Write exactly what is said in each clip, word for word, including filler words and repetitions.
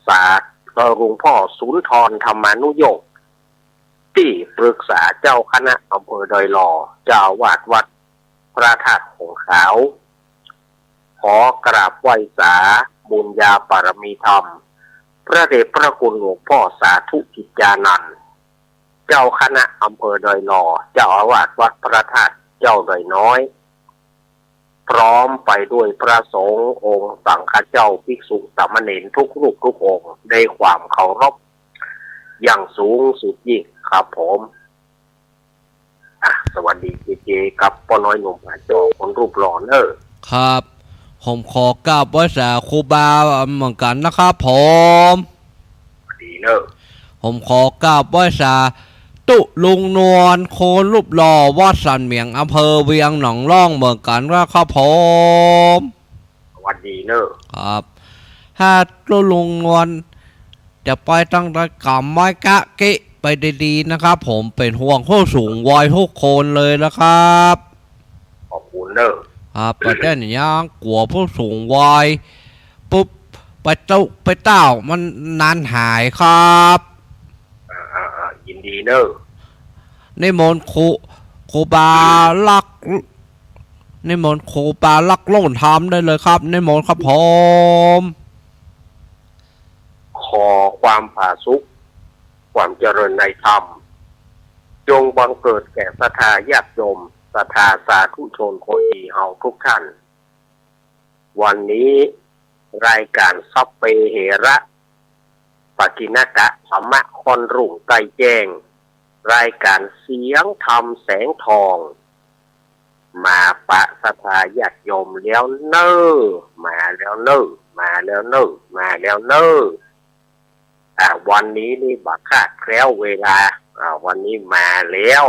สา เอ่อ หลวงพ่อสุนทรธรรมานุโยค ตี้ปรึกษาเจ้าคณะอำเภอดอยหล่อ เจ้าอาวาสวัดพระธาตุหงส์ขาว ขอกราบไหว้สาบุญญาบารมีธรรม พระเดชพระคุณหลวงพ่อสาธุกิจจานันท์ เจ้าคณะอำเภอดอยหล่อ เจ้าอาวาสวัดพระธาตุเจ้าดอยน้อย พร้อมไปด้วยพระสงฆ์องค์สังฆเจ้าภิกษุสามเณรทุกรูปทุกองค์ ด้วยความเคารพอย่างสูงสุดยิ่งครับผม อ่ะ สวัสดีเจเจกับป้อน้อยหนุ่มผาจอคนรูปหล่อเนอะ ครับ ผมขอกราบไหว้สาครูบาเหมือนกั๋นนะครับผม ดีเนอะ ผมขอกราบไหว้สาตุ๊ลุงนวลคนรูปหล่อวัดสันเหมียงอำเภอเวียงหนองล่องเหมือนกั๋นนะครับผม สวัสดีเนอะ ครับ ถ้าตุ๊ลุงนวลจะไปตังใดกำไว้กะเก๊ะไปดีๆ นะครับ ผมเป๋นห่วงผู้สูงวัยทุกคนเลยนะครับ ขอบคุณเนอะ ครับ ประเด็นอย่างกั๋วผู้สูงวัยปุ๊บ ไปตุ๊ไปเต้ามันนานหายครับ อ่าๆๆ ยินดีเนอะ นิมนต์ครู ครูบาลักษณ์ นิมนต์ครูบาลักษณ์โลนธรรมได้เลยครับ นิมนต์ครับผม ขอความผาสุก ความเจริญในธรรม จงบังเกิดแก่ศรัทธาญาติโยม ศรัทธาสาธุชนคนดีเฮาทุกท่าน วันนี้รายการสัพเพเหระ ปกิณกะธัมมะ ค่อนรุ่งใกล้แจ้ง รายการเสียงธรรมแสงทอง มาปะศรัทธาญาติโยมแล้วเน่อ มาแล้วเน่อ มาแล้วเน่อ มาแล้วเน่อ อ่า วันนี้นี่บ่ขาดแคล้วเวลา อ่า วันนี้มาแล้ว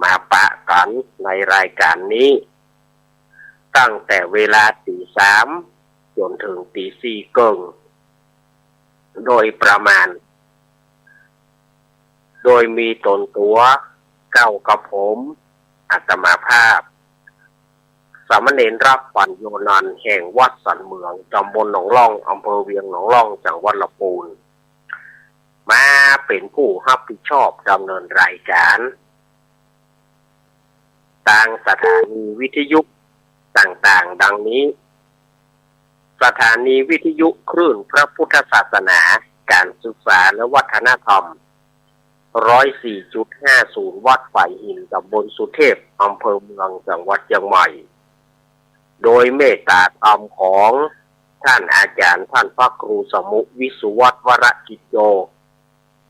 มาปะกั๋นในรายการนี้ ตั้งแต่เวลาตีสามจ๋นเถิงตีสี่เกิ่ง โดยประมาณ โดยมีต๋นตั๋วเก้ากับผม อาตมาภาพ สามเณรรักขวัญ โยนันท์ แห่งวัดสันเหมียง ตำบลหนองล่อง อำเภอเวียงหนองล่อง จังหวัดลำปูน มาเป๋นผู้ฮับผิดชอบดำเนินรายการ ตางสถานีวิทยุต่างๆ ดังนี้ สถานีวิทยุคลื่นพระพุทธศาสนา การศึกษาและวัฒนธรรม ร้อยสี่จุดห้าศูนย์ วัดฝายหิน ตำบลสุเทพ อำเภอเมือง จังหวัดเจียงใหม่ โดยเมตตาธรรมของท่านอาจารย์ ท่านพระครูสมุ วิสุวัฒน์ วรกิจโย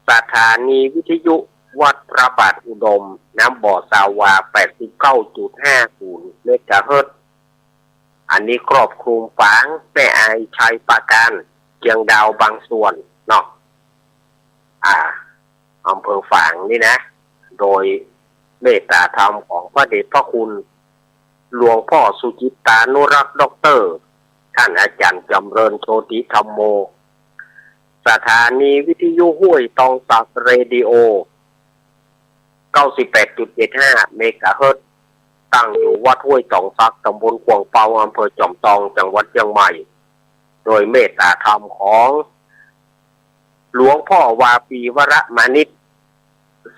สถานีวิทยุวัดพระบาทอุดม น้ำบ่อซาวา แปดสิบเก้าจุดห้าศูนย์ เมกะเฮิรตซ์ อันนี้ครอบคลุมฝาง แม่อาย ชัยปราการ เจียงดาวบางส่วนเนาะ อ่า อำเภอฝางนี่นะ โดยเมตตาธรรมของพระเดชพระคุณ หลวงพ่อสุจิตตานุรักษ์ ด็อกเตอร์ ท่านอาจารย์จำเริญ โชติธัมโม สถานีวิทยุห้วยตองสัก เรดิโอ เก้าสิบแปดจุดเจ็ดห้า เมกะเฮิรตซ์ ตั้งอยู่วัดห้วยตองสัก ตำบลขวางเปา อำเภอจอมตอง จังหวัดเจียงใหม่ โดยเมตตาธรรมของหลวงพ่อวาปี วรมานิช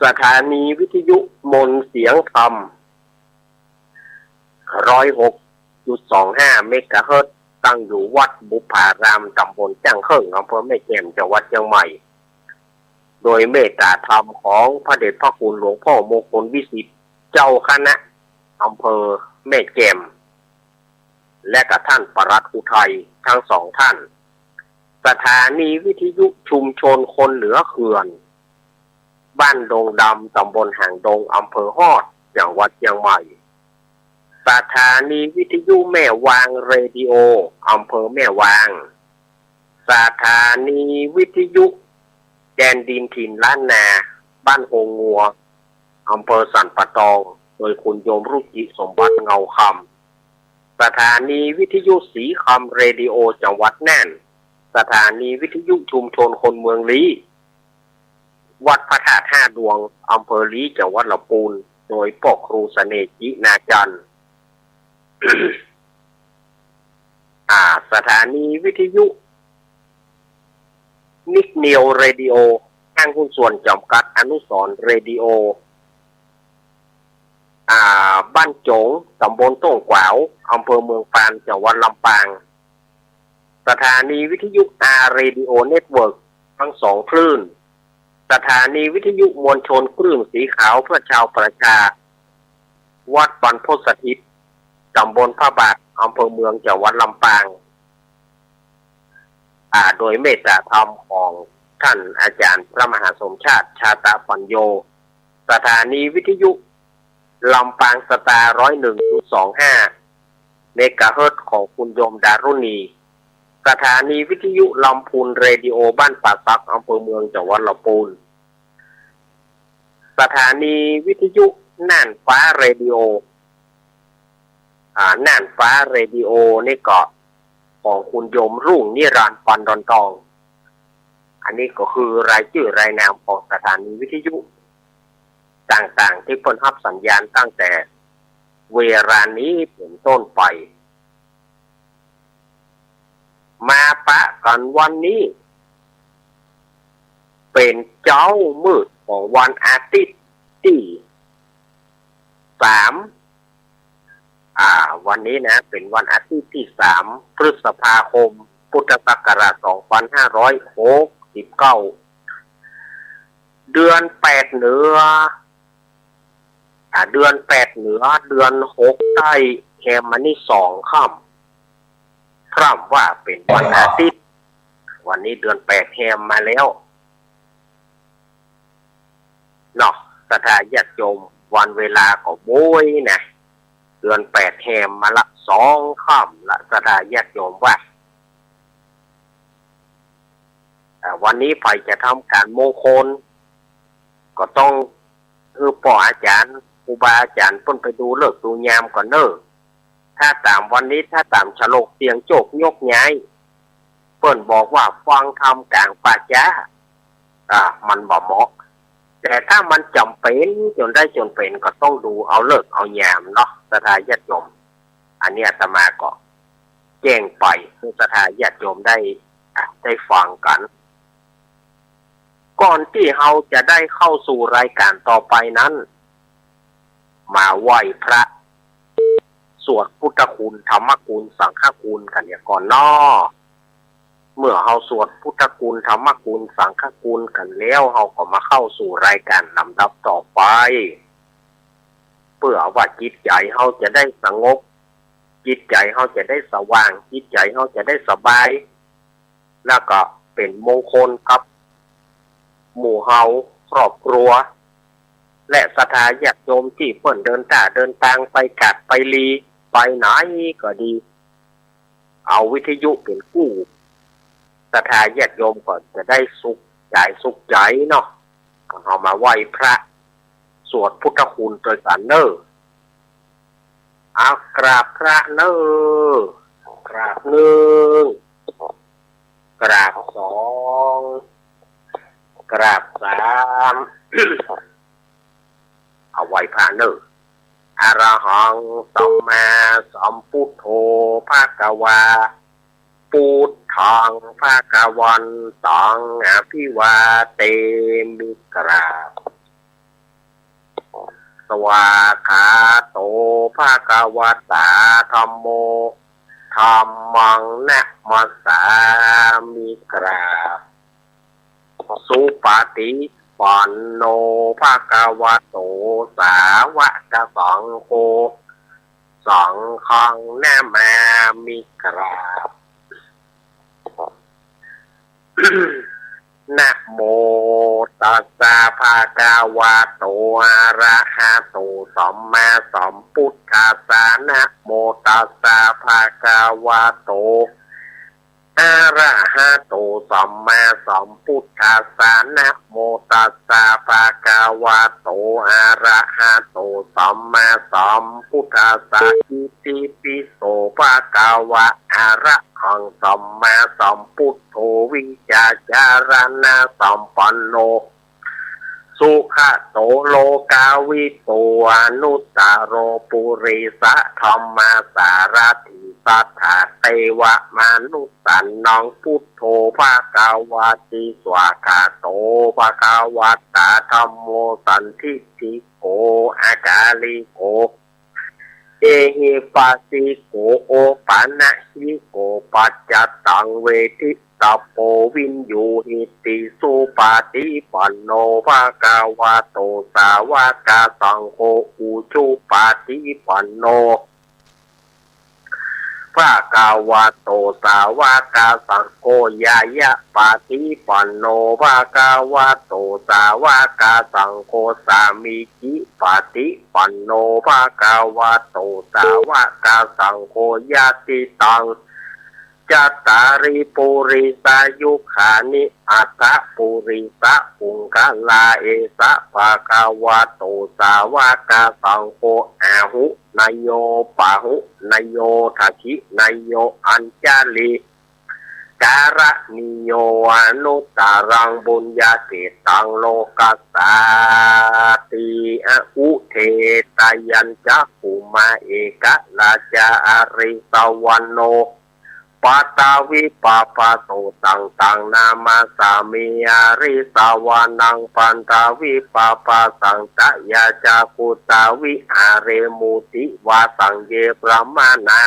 สถานีวิทยุมนต์เสียงธรรม ร้อยหกจุดสองห้า เมกะเฮิรตซ์ ตั้งอยู่วัดบุพพาราม ตำบลจ้างเคิ่ง อำเภอแม่แจ่ม จังหวัดเจียงใหม่ โดยเมตตาธรรมของพระเดชพระคุณหลวงพ่อมงคลวิสิทธิ์ เจ้าคณะอำเภอแม่แจ่ม และกับท่านปลัดอุทัย ทั้งสองท่าน สถานีวิทยุชุมชนคนเหนือเขื่อน บ้านดงดำ ตำบลหางดง อำเภอฮอด จังหวัดเจียงใหม่ สถานีวิทยุแม่วาง เรดิโอ อำเภอแม่วาง สถานีวิทยุแดนดินถิ่นล้านนา บ้านโฮงงัว อำเภอสันป่าตอง โดยคุณโยมรุจิสมบัติ เงาคำ สถานีวิทยุสีคำ เรดิโอ จังหวัดน่าน สถานีวิทยุชุมชนคนเมืองลี้ วัดพระธาตุห้าดวง อำเภอลี้ จังหวัดลำปูน โดยป้อครูเสน่ห์ จินาจันทร์ อ่า สถานีวิทยุ นิกเนียวเรดิโอ ห้างหุ้นส่วนจำกัดอนุสรณ์เรดิโอ อ่า บ้านโจ๋ง ตำบลต้งกวาว อำเภอเมืองปาน จังหวัดลำปาง สถานีวิทยุ อาร์ เรดิโอ เน็ตเวิร์ก ทั้งสองคลื่น สถานีวิทยุมวลชนคลื่นสีขาวเพื่อชาวประชา วัดบรรพตสถิต ตำบลพระบาท อำเภอเมือง จังหวัดลำปาง อ่า โดยเมตตาธรรมของท่านอาจารย์พระมหาสมชาติ ชาตะปัญโญ สถานีวิทยุลำปางสตาร์ ร้อยหนึ่งจุดสองห้า เมกะเฮิรตซ์ ของคุณโยมดารุณี สถานีวิทยุลำพูนเรดิโอ บ้านป่าสัก อำเภอเมือง จังหวัดลำพูน สถานีวิทยุน่านฟ้าเรดิโอ อ่า น่านฟ้าเรดิโอนี่ก็ของคุณโยมรุ่งนิรันดร์ ปันดอนตอง อันนี้ก็คือรายจื้อรายนามของสถานีวิทยุต่างๆ ตี้เปิ้นฮับสัญญาณตั้งแต่เวลานี้เป๋นต้นไป มาปะกั๋นวันนี้ เป๋นเจ๊ามืดของวันอาทิตย์ตี้สาม อ่า วันนี้นะ เป๋นวันอาทิตย์ตี้สาม พฤษภาคม พุทธศักราช สองพันห้าร้อยหกสิบเก้า เดือนแปดเหนือ อ่า เดือนแปดเหนือ เดือนหกใต้ แฮมมานี่สองค่ำ พร่ำว่าเป๋นวันอาทิตย์ วันนี้เดือนแปดแฮมมาแล้วเนาะ ศรัทธาญาติโยม วันเวลาก็โว้ยนะ เดือนแปดแฮมมาละ สองค่ำละ ศรัทธาญาติโยมว่า อ่า วันนี้ใผจะทำก๋านมงคล ก็ต้องหื้อป้ออาจ๋ารย์ ครูบาอาจ๋ารย์เปิ้นไปดูฤกษ์ดูยามก่อนเน่อ ถ้าต๋ามวันนี้ ถ้าต๋ามฉลกเสี่ยงโชคยกย้าย เปิ้นบอกว่าฟังธรรมก๋างป่าจ๊า อ่า มันบ่เหมาะ แต่ถ้ามันจ๋ำเป๋นจ๋นได้จ๋นเป๋น ก็ต้องดูเอาฤกษ์เอายามเนาะ ศรัทธาญาติโยม อันนี้อาตมาก็แจ้งไปหื้อศรัทธาญาติโยมได้ อ่ะ ได้ฟังกั๋น ก่อนตี้เฮาจะได้เข้าสู่รายก๋านต่อไปนั้น มาไหว้พระ สวดพุทธคุณ ธรรมคุณ สังฆคุณกั๋นเหียก่อนเนาะ เมื่อเฮาสวดพุทธคุณ ธรรมคุณ สังฆคุณกั๋นแล้ว เฮาก็มาเข้าสู่รายก๋านลำดับต่อไป เปื้อว่าจิตใจ๋เฮาจะได้สงบ จิตใจ๋เฮาจะได้สว่าง จิตใจ๋เฮาจะได้สบาย แล้วก็เป๋นมงคลกับหมู่เฮา ครอบครัว และศรัทธาญาติโยมตี้เปิ้นเดินต้าเดินตางไปกาดไปลี ไปไหนก็ดี เอาวิทยุเป๋นกู้ ศรัทธาญาติโยมก็จะได้สุขกายสุขใจ๋เนาะ เฮามาไหว้พระ สวดพุทธคุณตวยกั๋นเน่อ เอากราบพระเน่อ กราบหนึ่ง กราบสอง กราบสาม เอาไหว้พระเน่อ อะระหัง สัมมาสัมพุทโธ ภะคะวา พุทธัง ภะคะวันตัง อะภิวาเทมิ กราบ สวากขาโต ภะคะวะตา ธัมโม ธัมมัง นะมัสสามิ กราบ สุปฏิปันโน ภะคะวะโต สาวะกะสังโฆ สังฆัง นะมามิ กราบ นะโมตัสสะ ภะคะวะโต อะระหะโต สัมมาสัมพุทธัสสะ นะโมตัสสะ ภะคะวะโต อะระหะโต สัมมาสัมพุทธัสสะ นะโมตัสสะ ภะคะวะโต อะระหะโต สัมมาสัมพุทธัสสะ อิติปิโส ภะคะวะ อะระหัง สัมมาสัมพุทโธ วิชชาจารณะสัมปันโน สุขะโต โลกาวิทู อนุตตะโร ปุริสะธัมมะสารถี สะทะ เตวะมนุสสานัง พุทโธ ภะคะวะติ สวากขาโต ภะคะวะตะ ธัมโม สันทิฏฐิโก อะกาลิโก เอหิปัสสิโก โอปะนะยิโก ปัจจัตตัง เวทิตะโป วิญญูหิติ สุปะฏิปันโน ภะคะวะโต สาวะกะสังโฆ อุจุปะฏิปันโน ภะคะวะโต สาวะกะสังโฆ ญาณะปะฏิปันโน ภะคะวะโต สาวะกะสังโฆ สามีจิปะฏิปันโน ภะคะวะโต สาวะกะสังโฆ ยะติตัง จัตตาริ ปุริสายุคานิ อัตถะ ปุริสะปุงคละ เอสะ ภะคะวะโต สาวะกะสังโฆ อาหุเนยโย ปะหุเนยโย ทักขิเนยโย อัญชลิการะณีโย อนุตตรัง ปุญญาเขตตัง โลกัสสาติ อะอุเทตะยัญจักขุมะ เอกะราชา อริสวรรณโน ปัตตวิปปะโต ตัง ตัง นามัสสามิ อริสวรรณัง ปัตตวิปปะสัง ตะยาจักขุตาวิหาเร มุติวาสัง เย บรามะณา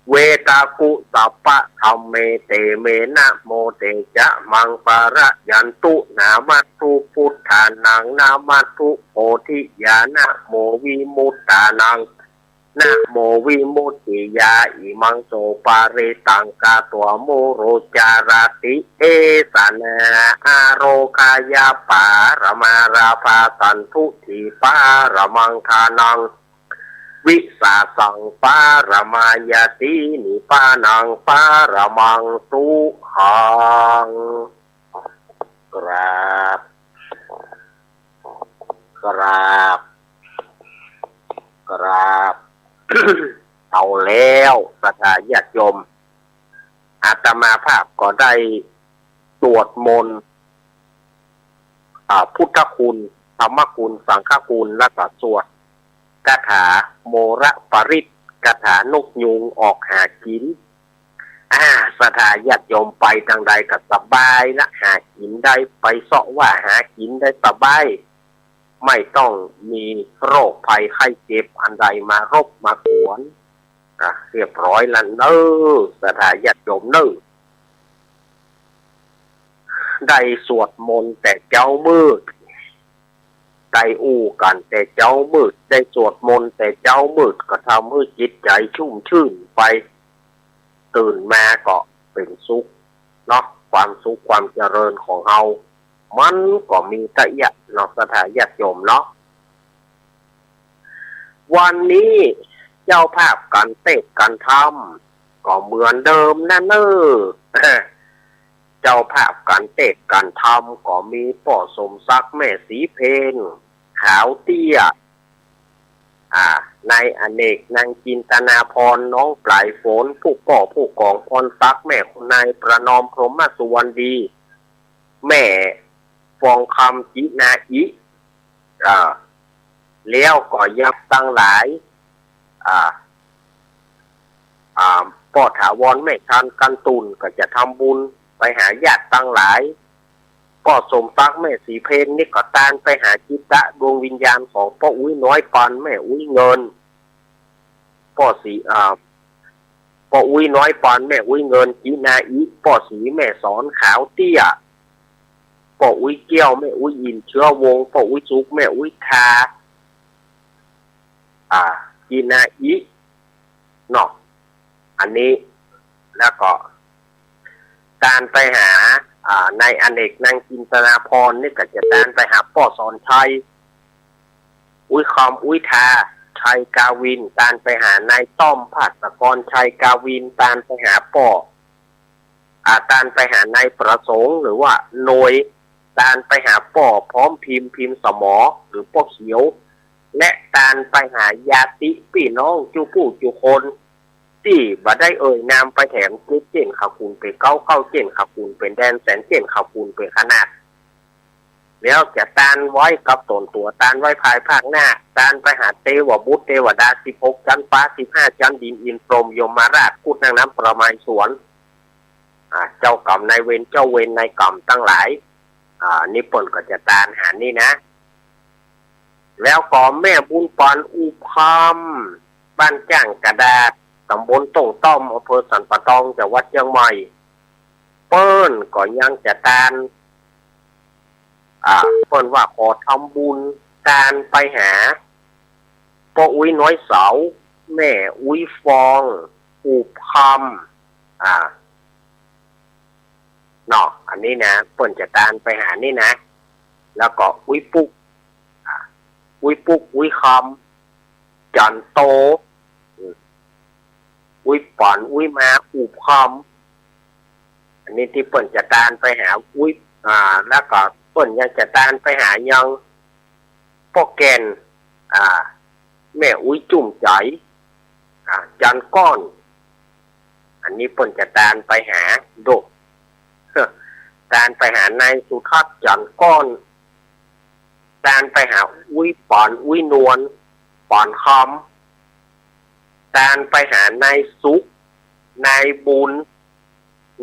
เวทักขุสัพพะธัมเม เต เม นะโม เต จะ มัง ปะระยันตุ นะมัสสุ พุทธานัง นะมัสสุ โพธิยา นะโม วิมุตตานัง นะโม วิมุตติยา อิมัง โส ปะริตตัง กา ตวา มุรุ จาระติ เอสะ นะ อาโรคายะ ปะระมา ราภา สันตุ ถี ปะระมัง ทานัง วิสาสัง ปะระมายะติ นิพพานัง ปะระมัง สุขัง กราบ กราบ กราบ เอาแล้ว ศรัทธาญาติโยม อาตมาภาพก็ได้สวดมนต์ อ่า พุทธคุณ ธรรมคุณ สังฆคุณ แล้วก็สวดคาถาโมระปริตร คาถานกยูงออกหากิ๋น อ่า ศรัทธาญาติโยมไปตางใดก็สบายละ หากิ๋นได้ ไปเซาะว่าหากิ๋นได้สบาย ไม่ต้องมีโรคภัยไข้เจ็บอันใดมารบมากวน อ่ะ เรียบร้อยละเน่อ ศรัทธาญาติโยมเน่อ ได้สวดมนต์แต่เจ๊ามืด ได้อู้กั๋นแต่เจ๊ามืด ได้สวดมนต์แต่เจ๊ามืด ก็ทำหื้อจิตใจ๋ชุ่มชื่นไป ตื่นมาก็เป๋นสุขเนาะ ความสุขความเจริญของเฮา มันก็มีตะเอี้ยะเนาะ ศรัทธาญาติโยมเนาะ วันนี้เจ้าภาพก๋านเตสน์ก๋านธรรมก็เหมือนเดิมนะเน่อ เจ้าภาพก๋านเตสน์ก๋านธรรมก็มีป้อสมศักดิ์ แม่ศรีเพน ขาวเตี้ย อ่า นายอเนก นางจินตนาภรณ์ น้องปลายฝน ผู้ป้อผู้ก๋องพรศักดิ์ แม่คุณนายประนอม พรหมสุวรรณดี แม่ฟองคำ จินาอิ อ่า แล้วก็ญาติตังหลาย อ่า อ่า ป้อถาวร แม่ชาน กันตุ่น ก็จะทำบุญไปหาญาติตังหลาย ป้อสมศักดิ์ แม่ศรีเพนนี่ก็ตานไปหาจิตตะดวงวิญญาณของป้ออุ๊ยน้อยปานแม่อุ๊ยเงิน ป้อศรี อ่า ป้ออุ๊ยน้อยปานแม่อุ๊ยเงิน จินาอิ ป้อศรีแม่สอน ขาวเตี้ย ป้ออุ๊ยเกี้ยว แม่อุ๊ยอิน เชื้อวงศ์ ป้ออุ๊ยสุก แม่อุ๊ยทา อ่า จินาอิ เนาะ อันนี้ แล้วก็ ตานไปหา อ่า นายอเนก นางจินตนาภรณ์นี่ก็จะตานไปหาป้อสอนชัย อุ๊ยคอม อุ๊ยทา ชัยกาวิน ตานไปหานายต้อม ภาสกร ชัยกาวิน ตานไปหาป้อ อ่า ตานไปหานายประสงค์ หรือว่าหน่วย ตานไปหาป้อพร้อมพิมพ์ พิมพ์สมอ หรือป้อเขียว และตานไปหาญาติปี้น้องจุผู้จุคน ตี้บ่ได้เอ่ยนามไปแถม เจ๊นข้าวกุนเป๋นเก๊า เก๊าเจ๊นข้าวกุนเป๋นแดน แสนเจ๊นข้าวกุนเป๋นขนาด แล้วจะตานไว้กับต๋นตั๋ว ตานไว้ภายภาคหน้า ตานไปหาเตวบุตรเตวดา สิบหกจั๊นฟ้า สิบห้าจั๊นดิน อินทร์พรหมยมราช ครุฑนางน้ำประไมศวร อ่า เจ้ากรรมนายเวร เจ้าเวรนายกรรมตังหลาย อ่า นี่เปิ้นก็จะตานหานี่นะ แล้วก็แม่บุญป๋อนอุพัม บ้านจ้างกระดาษ ต๋ำบลต้งต้อม อำเภอสันป่าตอง จังหวัดเจียงใหม่ เปิ้นก็ยังจะตาน อ่า เปิ้นว่าขอทำบุญ ตานไปหาป้ออุ๊ยน้อยเสา แม่อุ๊ยฟอง อุพัม อ่า เนาะ อันนี้นะ เปิ้นจะตานไปหานี่นะ แล้วก็อุ๊ยปุ๊ก อ่า อุ๊ยปุ๊ก อุ๊ยคำ จันโต อืม อุ๊ยป๋อน อุ๊ยมา อุพัม อันนี้ตี้เปิ้นจะตานไปหาอุ๊ย อ่า แล้วก็เปิ้นยังจะตานไปหายังป้อแก่น อ่า แม่อุ๊ยจุ่มใจ๋ อ่า จันก้อน อันนี้เปิ้นจะตานไปหาโดก ตานไปหานายสุทัศน์ จันก้อน ตานไปหาอุ๊ยป๋อน อุ๊ยนวล ป๋อนคำ ตานไปหานายสุข นายบุญ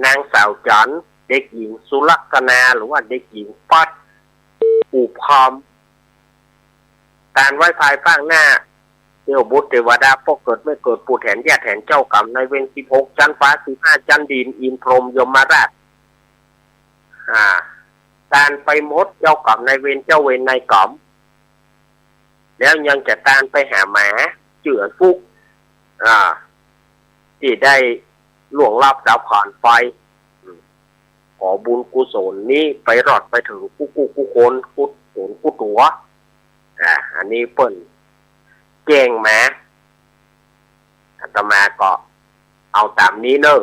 นางสาวจันทร์ เด็กหญิงสุลักษณา หรือว่าเด็กหญิงปัด อุพัม ตานไว้ภายภาคหน้า เตวบุตรเตวดา ป้อเกิดแม่เกิด ปู่แถนย่าแถน เจ้ากรรมนายเวร สิบหกจั๊นฟ้า สิบห้าจั๊นดิน อินทร์พรหมยมราช อ่า ตานไปหมด เจ้ากรรมนายเวร เจ้าเวรนายกรรม แล้วยังจะตานไปหาหมาจื้ออันปุ๊ก อ่า ตี้ได้ล่วงลับดับขันไป อืม ขอบุญกุศลนี้ไปรอดไปเถิงกู้กู้คนกู้ตั๋ว อ่า อันนี้เปิ้นแจ้งมา อาตมาก็เอาต๋ามนี้เน่อ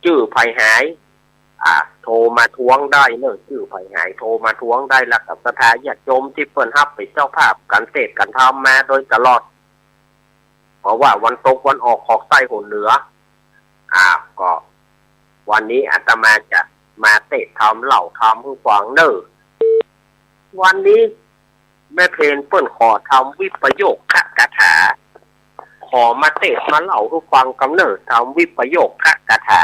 จื้อใผหาย อ่า โทรมาทวงได้เน่อ จื้อใผหายโทรมาทวงได้ แล้วก็ศรัทธาญาติโยมตี้เปิ้นฮับเป๋นเจ้าภาพก๋านเตสน์ก๋านธรรมมาโดยตลอด เพราะว่าวันตกวันออก ขอกใต้หนเหนือ อ่า ก็วันนี้อาตมาจะมาเตสน์ธรรม เล่าธรรมหื้อฟังเน่อ วันนี้แม่เพนเปิ้นขอธรรมวิปโยคคคาถา ขอมาเตสน์มาเล่าหื้อฟังกำเน่อ ธรรมวิปโยคคคาถา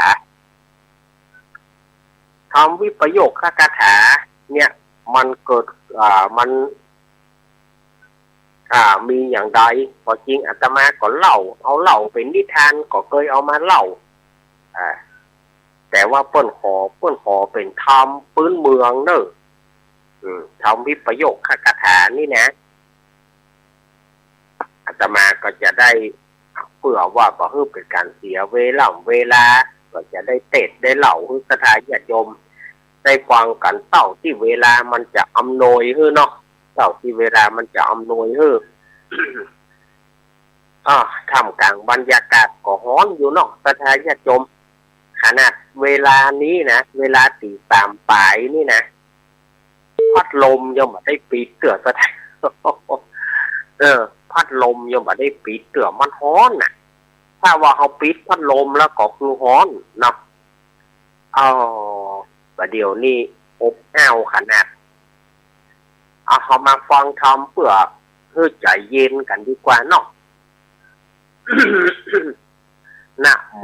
ธรรมวิปโยคคคาถาเนี่ย มันเกิด อ่า มัน อ่า มีอย่างใด ก็จริงอาตมาก็เล่า เอาเล่าเป๋นนิทาน ก็เกยเอามาเล่า อ่า แต่ว่าเปิ้นขอ เปิ้นขอเป๋นธรรมปื๊นเมืองเน่อ อืม ธรรมวิปโยคคคาถานี่นะ อาตมาก็จะได้ เปื้อว่าบ่หื้อเป๋นก๋านเสียเวล่ำเวลา ก็จะได้เตสน์ได้เล่าหื้อศรัทธาญาติโยมได้ฟังกั๋น เต้าตี้เวลามันจะอำนวยหื้อเนาะ เต้าตี้เวลามันจะอำนวยหื้อ อ่า ท่ามกลางบรรยากาศก็ฮ้อนอยู่เนาะ ศรัทธาญาติโยม ขนาดเวลานี้นะ เวลาตี๋สามป๋ายนี่นะ พัดลมยังบ่ได้ปิดเตื้อ ศรัทธา เออ พัดลมยังบ่ได้ปิดเตื้อ มันฮ้อนน่ะ ถ้าว่าเฮาปิดพัดลมแล้วก็คือฮ้อนเนาะ เอ้า บ่าเดี่ยวนี้อบอ้าวขนาด เอา เฮามาฟังธรรมเปื้อหื้อใจ๋เย็นกั๋นดีกว่าเนาะ นะโม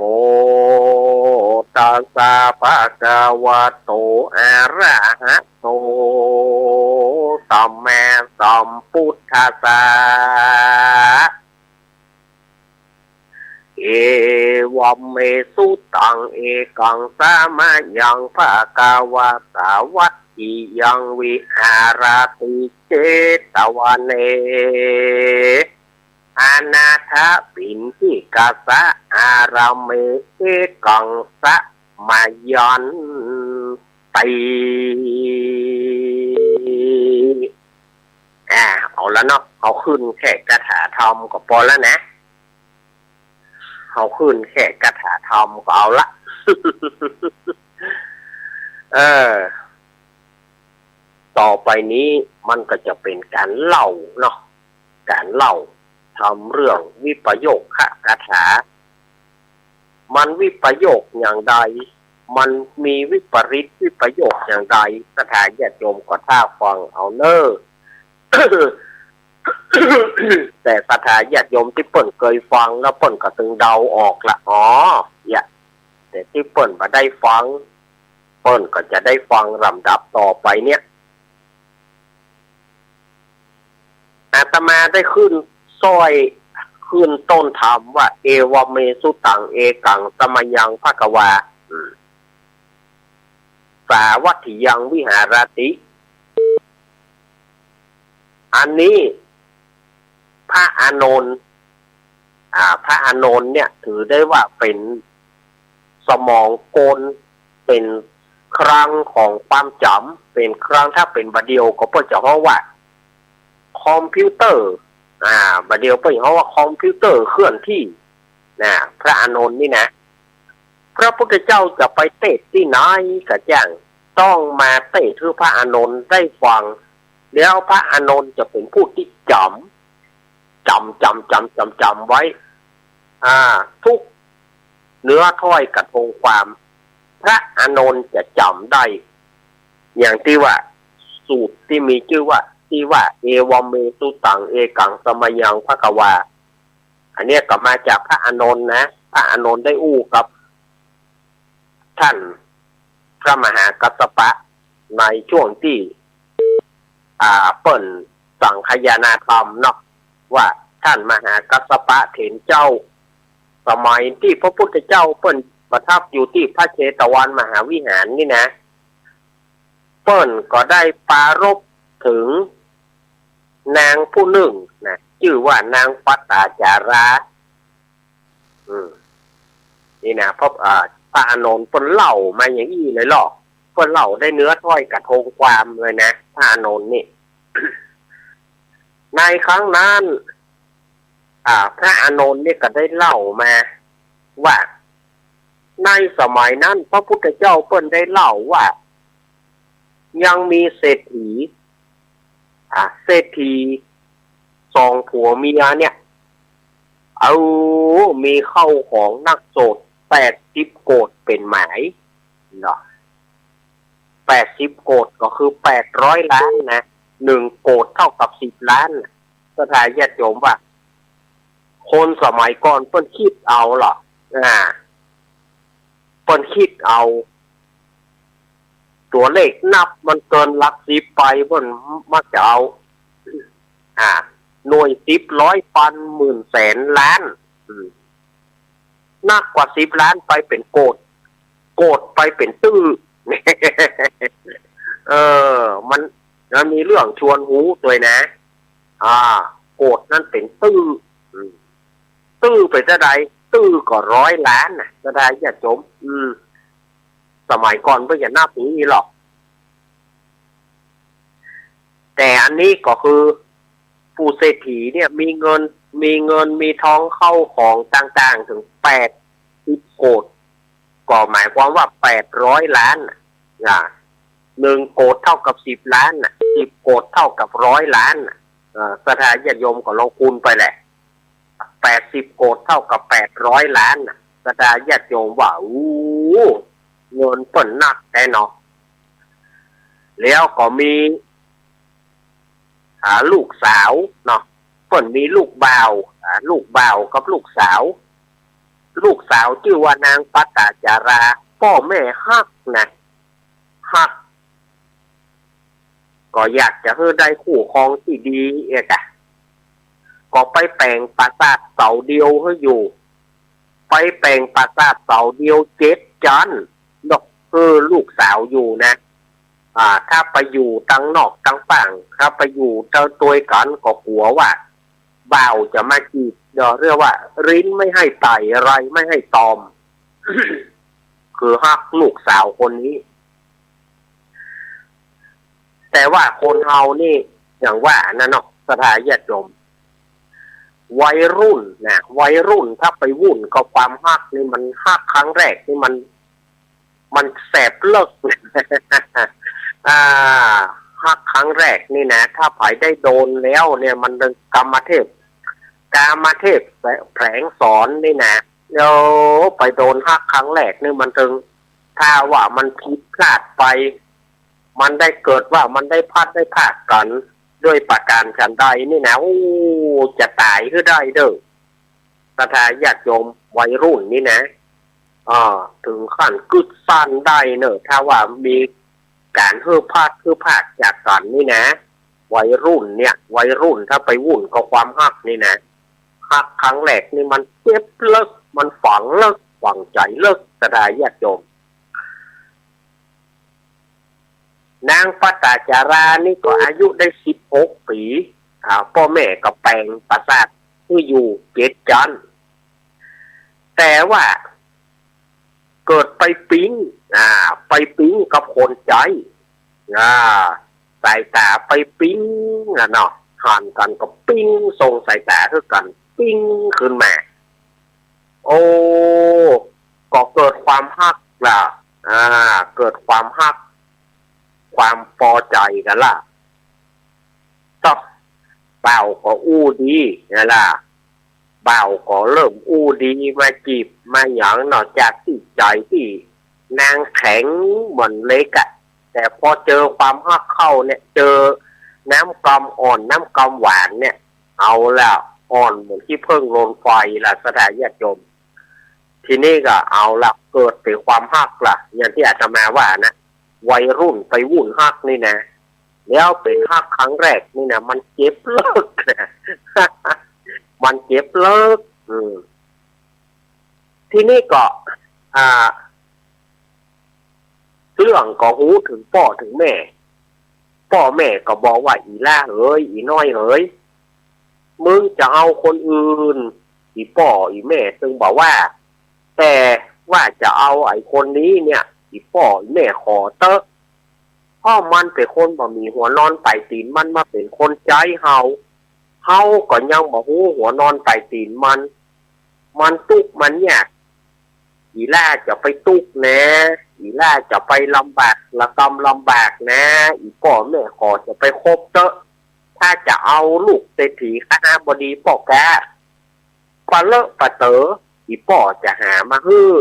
ตัสสะ ภะคะวะโต อะระหะโต สัมมาสัมพุทธัสสะ เอวัมเม สุตัง เอกัง สะมะยัง ภะคะวะตา วัตถิยัง วิหะระติ เจตวะเน อะนาถะปิณฑิกะสะ อารามเม เอกัง สะมะยังติ อ่า เอาละเนาะ เฮาขึ้นแค่คาถาธรรมก็ปอละนะ เฮาขึ้นแค่คาถาธรรมก็เอาละ เออ ต่อไปนี้มันก็จะเป๋นก๋านเล่าเนาะ ก๋านเล่าธรรมเรื่องวิปโยคคคาถา มันวิปโยคอย่างใด มันมีวิปริตวิปโยคอย่างใด ศรัทธาญาติโยมก็ถ้าฟังเอาเน่อ แต่ศรัทธาญาติโยมตี้เปิ้นเกยฟังแล้วเปิ้นก็ตึงเดาออกละ อ๋อ เนี่ย แต่ตี้เปิ้นบ่ได้ฟัง เปิ้นก็จะได้ฟังลำดับต่อไปเนี่ย อาตมาได้ขึ้นซ้อย ขึ้นต้นธรรมว่า เอวะเม สุตัง เอกัง สะมะยัง ภะคะวา อืม สาวัตถิยัง วิหารติ อันนี้ พระอานนท์ อ่า พระอานนท์เนี่ย ถือได้ว่าเป๋นสมองกล เป๋นเครื่องของความจ๋ำ เป๋นเครื่อง ถ้าเป๋นบ่าเดี่ยวก็เปิ้นจะฮ้องว่าคอมพิวเตอร์ อ่า บ่าเดี่ยวเปิ้นฮ้องว่าคอมพิวเตอร์เคลื่อนที่ นะ พระอานนท์นี่นะ พระพุทธเจ้าจะไปเตศน์ตี้ไหนก็จ้าง ต้องมาเตศน์หื้อพระอานนท์ได้ฟัง แล้วพระอานนท์จะเป๋นผู้ตี้จ๋ำ จ๋ำ จ๋ำ จ๋ำ จ๋ำ จ๋ำไว้ อ่า ทุกเนื้อถ้อยกระทงความ พระอานนท์จะจ๋ำได้ อย่างตี้ว่า สูตรตี้มีจื้อว่า ตี้ว่า เอวะเม สุตัง เอกัง สะมะยัง ภะคะวา อันเนี้ยก็มาจากพระอานนท์นะ พระอานนท์ได้อู้กับท่านพระมหากัสสปะ ในช่วงตี้ อ่า เปิ้นสังคายนาธรรมเนาะ ว่าท่านมหากัสสปะเถรเจ้า สมัยตี้พระพุทธเจ้าเปิ้นประทับอยู่ตี้พระเชตวันมหาวิหารนี่นะ เปิ้นก็ได้ปรารภถึงนางผู้นึ่งนะ จื้อว่านางปัตตาจารา อืม นี่นะ พระ อ่า พระอานนท์เปิ้นเล่ามาอย่างอี้เลยลอ เปิ้นเล่าได้เนื้อถ้อยกระทงความเลยนะ พระอานนท์นี่ ในครั้งนั้น อ่า พระอานนท์นี่ก็ได้เล่ามาว่า ในสมัยนั้นพระพุทธเจ้าเปิ้นได้เล่าว่า ยังมีเศรษฐี อ่า เศรษฐีสองผัวเมียเนี่ย เอา มีข้าวของนักโสดแปดสิบโกฏเป๋นหมายเนาะ แปดสิบโกฏก็คือแปดร้อยล้านนะ หนึ่งโกฏเท่ากับสิบล้านน่ะ ศรัทธาญาติโยมว่า คนสมัยก่อนเปิ้นกึ๊ดเอาลอ อ่า เปิ้นกึ๊ดเอา ตั๋วเลขนับมันเกินหลักสิบไป เปิ้นมักจะเอา อ่า หน่วยสิบ ร้อย ปัน หมื่น แสน ล้าน อืม นักกว่าสิบล้านไปเป๋นโกฏ โกฏไปเป๋นตื้อ เออ มัน มันมีเรื่องชวนฮู้ตวยนะ อ่า โกฏนั้นเป๋นตื้อ อืม ตื้อไปเต้าใด ตื้อก็ร้อยล้านน่ะ ศรัทธาญาติโยม อืม สมัยก่อนเปิ้นบ่นับอย่างอี้ลอ แต่อันนี้ก็คือ ผู้เศรษฐีเนี่ยมีเงิน มีเงินมีทองเข้าของต่างๆ ถึงแปดสิบโกฏ ก็หมายความว่าแปดร้อยล้านน่ะ อ่า หนึ่งโกฏเท่ากับสิบล้านน่ะ สิบโกฏเท่ากับร้อยล้านน่ะ เอ่อ ศรัทธาญาติโยมก็ลองคูณไปแหละ แปดสิบโกฏเท่ากับแปดร้อยล้านน่ะ ศรัทธาญาติโยมว่า โอ้ เงินเปิ้นนักแต๊เนาะ แล้วก็มี อ่า ลูกสาวเนาะ เปิ้นมีลูกบ่าว อ่า ลูกบ่าวกับลูกสาว ลูกสาวจื้อว่านางปัตตาจารา ป้อแม่ฮักนะ ฮัก ก็อยากจะหื้อได้คู่ครองตี้ดีเอกอะ ก็ไปแป๋งปราสาทเสาเดียวหื้ออยู่ ไปแป๋งปราสาทเสาเดียวเจ็ดจั๊น เนาะ หื้อลูกสาวอยู่นะ อ่า ถ้าไปอยู่ตังนอกตังป่าง ถ้าไปอยู่ตวยกั๋นก็กั๋วว่า บ่าวจะมาจีบ เรียกว่าริ้นไม่ให้ไต่ ไรไม่ให้ตอม คือฮักลูกสาวคนนี้ แต่ว่าคนเฮานี่ อย่างว่านะเนาะ ศรัทธาญาติโยม วัยรุ่นนะ วัยรุ่นถ้าไปวุ่นกับความฮักนี่ มันฮักครั้งแรกนี่มัน มันแสบเลิก อ่า ฮักครั้งแรกนี่นะ ถ้าใผได้โดนแล้วเนี่ย มันเถิงกามเทพ กามเทพแผลงสอนนี่นะ แล้วไปโดนฮักครั้งแรกนี่มันเถิง ถ้าว่ามันผิดพลาดไป มันได้เกิดว่ามันได้พลัดได้พรากกั๋น ด้วยประก๋านฉันใดนี่นะ โอ้ จะต๋ายหื้อได้เน่อ ศรัทธาญาติโยม วัยรุ่นนี่นะ อ่า เถิงขั้นกึ๊ดสั้นได้เน่อ ถ้าว่ามีก๋านหื้อพลัดหื้อพรากจากกั๋นนี่นะ วัยรุ่นเนี่ย วัยรุ่นถ้าไปวุ่นกับความฮักนี่นะ ฮักครั้งแรกนี่มันเจ็บเลิก มันฝังเลิก ฝังใจ๋เลิก ศรัทธาญาติโยม นางปตาจารานี่ก็อายุได้สิบหกปี๋ อ่า ป้อแม่ก็แป๋งปราสาทหื้ออยู่เจ็ดจั๊น แต่ว่าเกิดไปปิ๊ง อ่า ไปปิ๊งกับคนใจ๊ อ่า สายต๋าไปปิ๊งอะเนาะ หันกั๋นก็ปิ๊ง ส่งสายต๋าหื้อกั๋นปิ๊งขึ้นมา โอ้ ก็เกิดความฮักละ อ่า เกิดความฮัก ความปอใจ๋กั๋นละ ต๊อก บ่าวก็อู้ดีนั่นละ บ่าวก็เริ่มอู้ดี มาจีบมาหยังเนาะ จากตี้ใจ๋ตี้นางแข็งเหมือนเหล็กอะ แต่พอเจอความฮักเข้าเนี่ย เจอน้ำกำอ่อนน้ำกำหวานเนี่ย เอาละ อ่อนเหมือนขี้เผิ้งโดนไฟละ ศรัทธาญาติโยม ทีนี้ก็เอาละ เกิดเป๋นความฮักละ อย่างตี้อาตมาว่านะ วัยรุ่นไปวุ่นฮักนี่นะ แล้วเป๋นฮักครั้งแรกนี่นะ มันเจ็บเลิกนะ มันเจ็บเลิก อืม ทีนี้ก็ อ่า เรื่องก็ฮู้เถิงป้อเถิงแม่ ป้อแม่ก็บอกว่า อี่หล้าเหย อี่น้อยเหย มึงจะเอาคนอื่น อี่ป้ออี่แม่ตึงบ่ว่า แต่ว่าจะเอาไอ้คนนี้เนี่ย อี่ป้ออี่แม่ขอเต๊อะ เพราะมันเป๋นคนบ่มีหัวนอนปลายตี๋น มันมาเป๋นคนใจ๊เฮา เฮาก็ยังบ่ฮู้หัวนอนปลายตี๋นมัน มันตุ๊กข์มันยาก อี่หล้าจะไปตุ๊กข์แหน อี่หล้าจะไปลำบากระกำลำบากแหน อี่ป้อแม่ขอจะไปคบเต๊อะ ถ้าจะเอาลูกเศรษฐีคหบดีป้อก๊า ปะเลอะปะเต๋อ อี่ป้อจะหามาหื้อ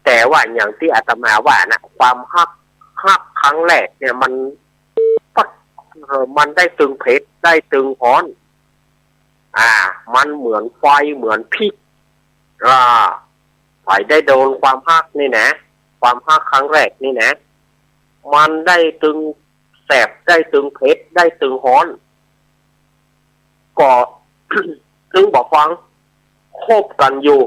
แต่ว่าอย่างตี้อาตมาว่านะ ความฮัก ฮักครั้งแรกเนี่ยมัน ปั๊ด เอ่อ มันได้ตึงเผ็ด ได้ตึงฮ้อน อ่า มันเหมือนไฟ เหมือนพิษ อ่า ใผได้โดนความฮักนี่นะ ความฮักครั้งแรกนี่นะ มันได้ตึงแสบ ได้ตึงเผ็ด ได้ตึงฮ้อน ก็ ตึงบ่ฟัง คบกั๋นอยู่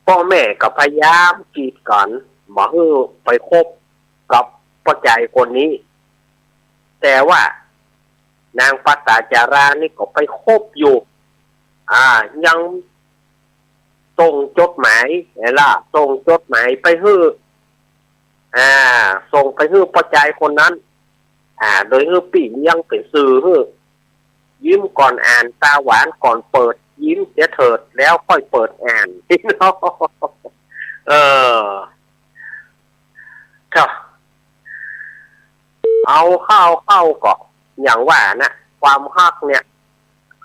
ป้อแม่ก็พยายามกีดกั๋น บ่หื้อไปคบกับป้อจายคนนี้ แต่ว่านางปตาจารานี่ก็ไปคบอยู่ อ่า ยังส่งจดหมาย เห็นล่ะ ส่งจดหมายไปหื้อ อ่า ส่งไปหื้อป้อจายคนนั้น อ่า โดยหื้อปี้เลี้ยงเป๋นสื่อหื้อ ยิ้มก่อนอ่าน ตาหวานก่อนเปิด ยิ้มเสียเถิด แล้วค่อยเปิดอ่าน เออ เถาะ เอาเข้า เข้าก็ อย่างว่านะ ความฮักเนี่ย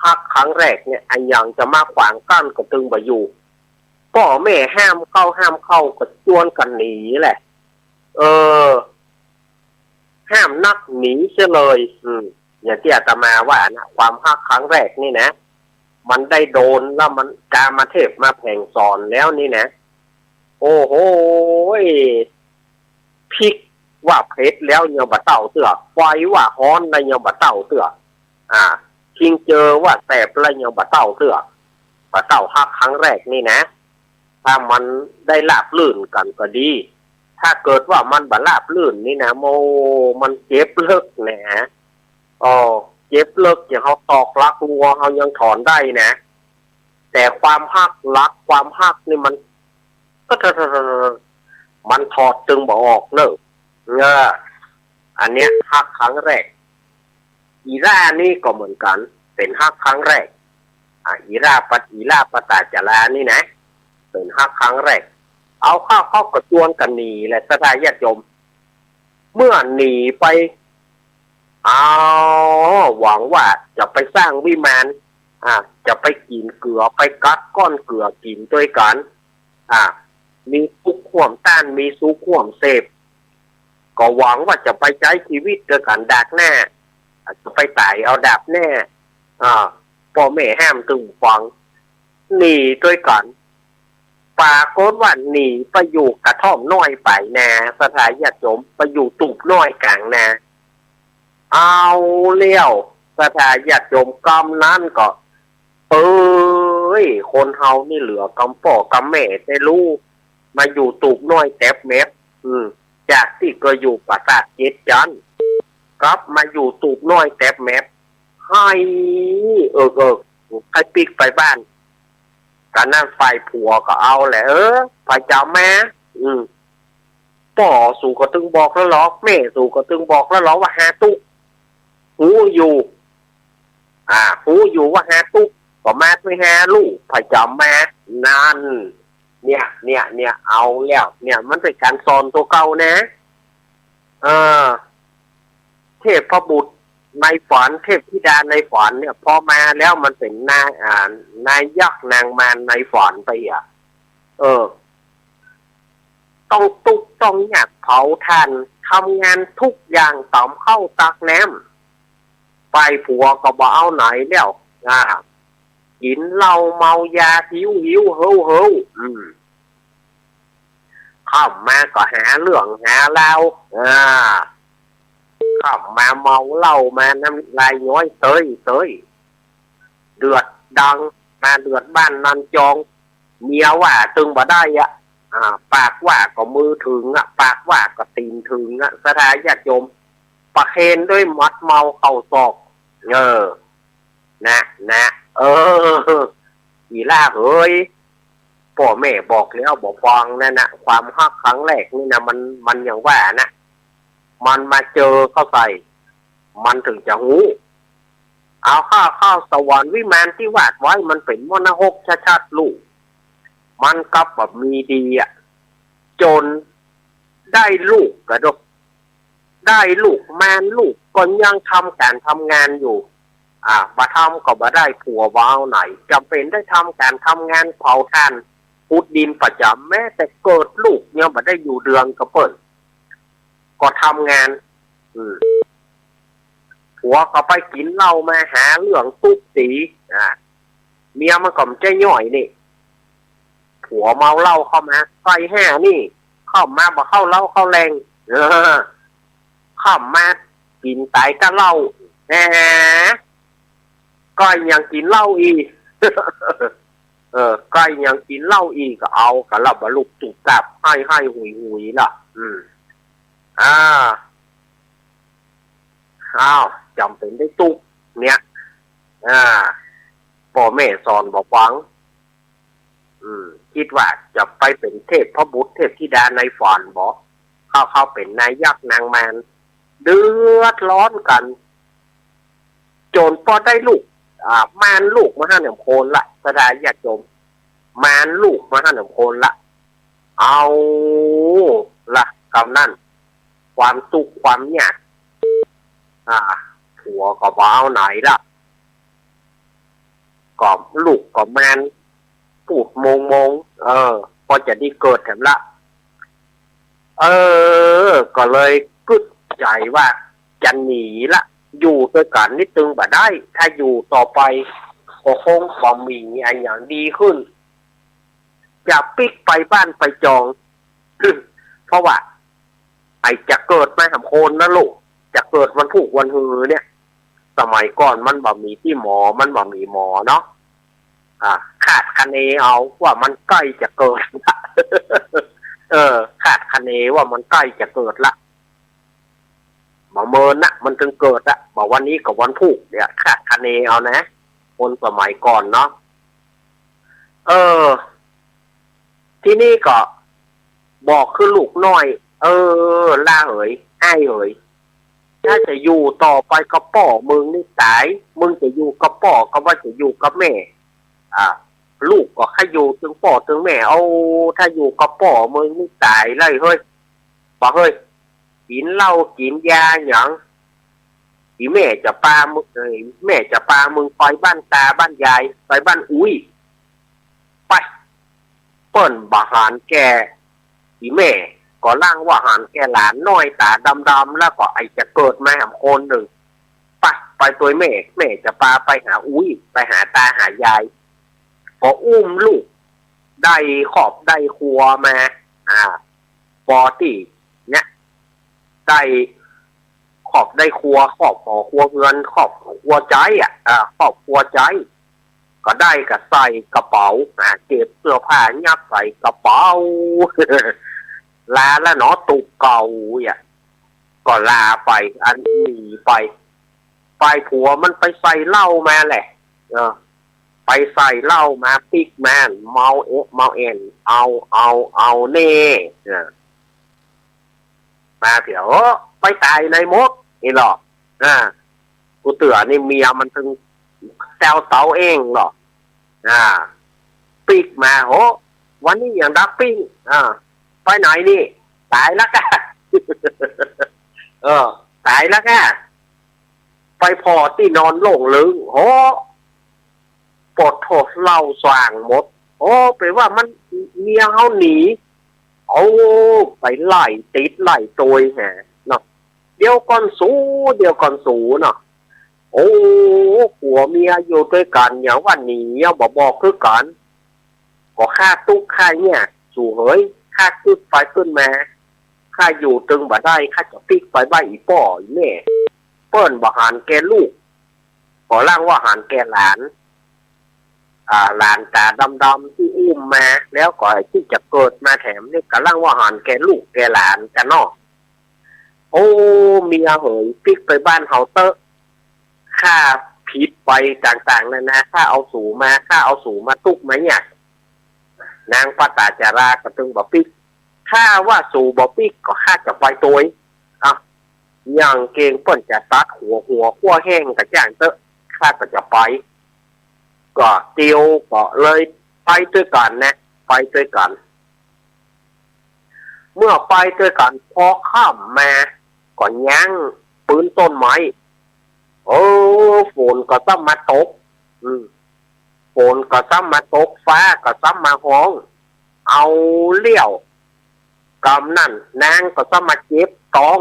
ฮักครั้งแรกเนี่ย อะหยังจะมาขวางกั้นก็ตึงบ่อยู่ ป้อแม่ห้ามเข้า ห้ามเข้าก็จวนกั๋นหนีแหละ เออ ห้ามนักหนีเสียเลย อืม อย่างตี้อาตมาว่านะ ความฮักครั้งแรกนี่นะ มันได้โดนแล้ว มันกามเทพมาแผลงสอนแล้วนี่นะ โอ้โหย พิกว่าเผ็ดแล้วยังบ่เต้าเตื้อ ไฟว่าฮ้อนแล้วยังบ่เต้าเตื้อ อ่า คิงเจอว่าแสบแล้วยังบ่เต้าเตื้อ บ่เต้าฮักครั้งแรกนี่นะ ถ้ามันได้ราบรื่นกั๋นก็ดี ถ้าเกิดว่ามันบ่ราบรื่นนี่นะ โอ้ มันเจ็บเลิกนะ อ้อ เจ็บเลิก อย่างเฮาตอกลักงัวเฮายังถอนได้นะ แต่ความฮัก ลักความฮักนี่มัน มันถอดตึงบ่ออกเน่อ เออ อันเนี้ยฮักครั้งแรก อี่หล้านี่ก็เหมือนกั๋น เป๋นฮักครั้งแรก อ่ะ อี่หล้าปะ อี่หล้าปตาจารานี่นะ เป๋นฮักครั้งแรก เอาเข้า เข้าก็จวนกั๋นหนีแหละ ศรัทธาญาติโยม เมื่อหนีไป อ้าว หวังว่าจะไปสร้างวิมาน อ่ะ จะไปกิ๋นเกือ ไปกัดก้อนเกือกิ๋นตวยกั๋น อ่ะ มีตุ๊กข์ฮ่วมต้าน มีสุขฮ่วมเสพ ก็หวังว่าจะไปใจ๊จีวิตตวยกั๋นดาบหน้า จะไปต๋ายเอาดาบหน้า อ่า ป้อแม่ห้ามตึงฟัง หนีตวยกั๋น ปรากฏว่าหนีไปอยู่กระท่อมน้อยป๋ายนา ศรัทธาญาติโยม ไปอยู่ตูบน้อยก๋างนา เอาแล้ว ศรัทธาญาติโยม กำนั้นก็ เอ้ย คนเฮานี่เหลือกำป้อกำแม่แต๊ลู้ มาอยู่ตูบน้อยแต๊บแต๊บ อืม จากตี้เกยอยู่ปราสาทเจ็ดจั๊น กลับมาอยู่ตูบน้อยแต๊บแต๊บ ไห้เอิกเอิก ใค่ปิ๊กไปบ้าน กะนั้นฝ่ายผัวก็เอาแหละ เออ ใผจะเอามา อืม ป้อสูก็ตึงบอกแล้วหลอ แม่สูก็ตึงบอกแล้วหลอว่าหาตุ๊ก ฮู้อยู่ อ่า ฮู้อยู่ว่าหาตุ๊ก ก็มาตวยหาลูก ใผจะเอามา นั่น เนี่ย เนี่ย เนี่ย เอาแล้ว เนี่ย มันเป๋นก๋านสอนตั๋วเก่านะ เออ เทพบุตรในฝัน เทพธิดาในฝันเนี่ย พอมาแล้วมันเป๋นนาย อ่า นายยักษ์นางมารในฝันไปอ่ะ เออ ต้องตุ๊กต้องยากเผาถ่าน ทำงานทุกอย่าง ต๋ามข้าวตักน้ำ ฝ่ายผัวก็บ่เอาไหนแล้ว อ่า กิ๋นเหล้าเมายา หิวหิวเหิวเหิว อืม ค่ำมาก็หาเรื่องหาราว อ่า ค่ำมาเมาเหล้ามาน้ำลายย้อยเต๊ยเต๊ย เดือดดัง มาเดือดบ้านนอนจอง เมียว่าตึงบ่ได้อ่ะ อ่า ปากว่าก็มือถึงอ่ะ ปากว่าก็ตี๋นถึงอ่ะ ศรัทธาญาติโยม ประเคนด้วยหมัดเมาเข้าศอก เออ นะ นะ เออ อีหล้าเหย ป้อแม่บอกแล้วบ่ฟังนั่นนะ ความฮักครั้งแรกนี่นะ มัน มันอย่างว่านะ มันมาเจอเข้าใส่ มันถึงจะฮู้ เอาข้าเข้าสวรรค์วิมานที่วาดไว้ มันเป๋นมรณรกชัดๆ ลูก มันกลับบ่มีดีอ่ะ จ๋นได้ลูกกะดก ได้ลูก มานลูกก็ยังทำก๋านทำงานอยู่ อ่า บ่ทำก็บ่ได้ ผัวบ่เอาไหน จ๋ำเป๋นได้ทำก๋านทำงาน เผาถ่าน ขุดดินประจ๋ำ แม้แต่เกิดลูกยังบ่ได้อยู่เดือนกับเปิ้น ก็ทำงาน อืม ผัวก็ไปกิ๋นเหล้ามาหาเรื่องตุ๊บตี๋ อ่า เมียมันก็บ่ใจ้ย่อยนี่ ผัวเมาเหล้าเข้ามา ใส่แห่นี่ เข้ามาบ่เข้าเล้าเข้าแรง เออ เข้ามากิ๋นต๋ายก้าเหล้า แหม ก้อยยังกิ๋นเหล้าอีก เออ ก้อยยังกิ๋นเหล้าอีก ก็เอากะเหล้าบ่ลุกตุ๊บตับ ไห้ไห้หุยหุยล่ะ อืม อ่า อ้าว จ๋ำเป๋นได้ตุ๊ก เนี่ย อ่า ป้อแม่สอนบ่ฟัง อืม กึ๊ดว่าจะไปเป๋นเทพบุตรเทพธิดาในฝันบ่ เข้า เข้าเป๋นนายยักษ์นางมาร เดือดร้อนกั๋น จ๋นปอได้ลูก อ่า มานลูกมาหั้นแหมคนละ ศรัทธาญาติโยม มานลูกมาหั้นแหมคนละ เอาละ กำนั้น ความตุ๊กข์ความยาก อ่า ผัวก็บ่เอาไหนละ ก็ลูกก็มาน ปูดโมงโมง เออ ปอจะดีเกิดแถมละ เออ ก็เลยกึ๊ดใจ๋ว่าจะหนีละ อยู่ตวยกั๋นนิดตึงบ่ได้ ถ้าอยู่ต่อไปก็คงบ่มีอะหยังดีขึ้น จะปิ๊กไปบ้านไปจอง เพราะว่า ไอ้จะเกิดมาแหมคนนะลูก จะเกิดวันพูกวันฮือเนี่ย สมัยก่อนมันบ่มีตี้หมอ มันบ่มีหมอเนาะ อ่า คาดคะเนเอาว่ามันใก้จะเกิดละ เออ คาดคะเนว่ามันใก้จะเกิดละ บ่าเมินนะ มันตึงเกิดอะ บ่าวันนี้ก็วันพูกเนี่ย คาดคะเนเอานะ คนสมัยก่อนเนาะ เออ ทีนี้ก็บอกคือลูกน้อย เออ หล้าเหย อ้ายเหย ถ้าจะอยู่ต่อไปกับป้อมึงนี่ต๋าย มึงจะอยู่กับป้อก็ว่าจะอยู่กับแม่ อ่า ลูกก็ใค่อยู่ตึงป้อตึงแม่ เอา ถ้าอยู่กับป้อมึงนี่ต๋ายเลยเฮ้ย บ่าเฮ้ย กิ๋นเหล้ากิ๋นยาหยัง อีแม่จะปามึง เอ้ย แม่จะปามึงไปบ้านตาบ้านยาย ไปบ้านอุ๊ย ไป ปิ้นบ่หันแก่อี่แม่ ก็ล่างว่าหันแก่หลานน้อยต๋าดำๆ แล้วก็ไอ้จะเกิดมาแหมคนนึ่ง ไป ไปตวยแม่ แม่จะปาไปหาอุ๊ย ไปหาต๋าหายาย ก็อุ้มลูก ได้ครอบได้ครัวมา อ่า ปอตี้เนี่ย ได้ครอบได้ครัว ครอบหอครัวเฮือน ครอบครัวใจ๊อะ อ่า ครอบครัวใจ๊ ก็ได้ก็ใส่กระเป๋า อ่า เก็บเสื้อผ้ายัดใส่กระเป๋า ลาละเนาะ ตุ๊กเก่าอ่ะ ก็ลาไป อันหนีไป ฝ่ายผัวมันไปใส่เหล้ามาแหละ เออ ไปใส่เหล้ามาปิ๊กมา เมาเอะเมาแอ่น เอา เอา เอาแน่ เออ มาเผียว เออ ไปต๋ายไหนหมด นี่หรอ อ่า กูเตื้อนี่เมียมันตึงแซวเต๋าเองหรอ อ่า ปิ๊กมา โห วันนี้ยังดักปิ๊ก อ่า ไปไหนนี่ ต๋ายละก้า เออ ต๋ายละก้า ไปผ่อตี้นอนโล่งลึง โห ปอดโธ่ เหล้าส่างหมด โอ้ แปลว่ามัน เมียเฮาหนี เอา ไปไล่ติดไล่ตวยแหมเนาะ เดี๋ยวก่อนสู เดี๋ยวก่อนสูเนาะ โอ้ ผัวเมียอยู่ตวยกั๋น อย่างว่าหนี ยังบ่บอกคือกั๋น ก็ข้าตุ๊กข์ข้าเยียะ สูเหย ข้ากึ๊ดไปกึ๊ดมา ข้าอยู่ตึงบ่ได้ ข้าจะปิ๊กไปบ้านอี่ป้ออี่แม่ เปิ้นบ่หันแก่ลูก ก็ล่างว่าหันแก่หลาน อ่า หลานต๋าดำๆ ตี้อุ้มมา แล้วก็ไอ้ตี้จะเกิดมาแถมนี่ ก็ล่างว่าหันแก่ลูกแก่หลานกั๋นเนาะ โอ้ เมียเหย ปิ๊กไปบ้านเฮาเต๊อะ ข้าผิดไปต่างๆ นานา ข้าเอาสูมา ข้าเอาสูมาตุ๊กข์มาเยียะ นางปตาจาราก็ตึงบ่ปิ๊ก ถ้าว่าสูบ่ปิ๊กก็ข้าจะไปตวย อ่ะ อย่างเกรงเปิ้นจะตัดหัว หัวขั้วแห้งก็จ้างเต๊อะ ข้าก็จะไป ก็เตียวก็เลยไปตวยกั๋นนะ ไปตวยกั๋น เมื่อไปตวยกั๋น พอค่ำมา ก็ย้างปื๊นต้นไม้ เออ ฝนก็ซ้ำมาตก อืม ฝนก็ซ้ำมาตก ฟ้าก็ซ้ำมาฮ้อง เอาแล้ว กำนั้นนางก็ซ้ำมาเจ็บต๊อง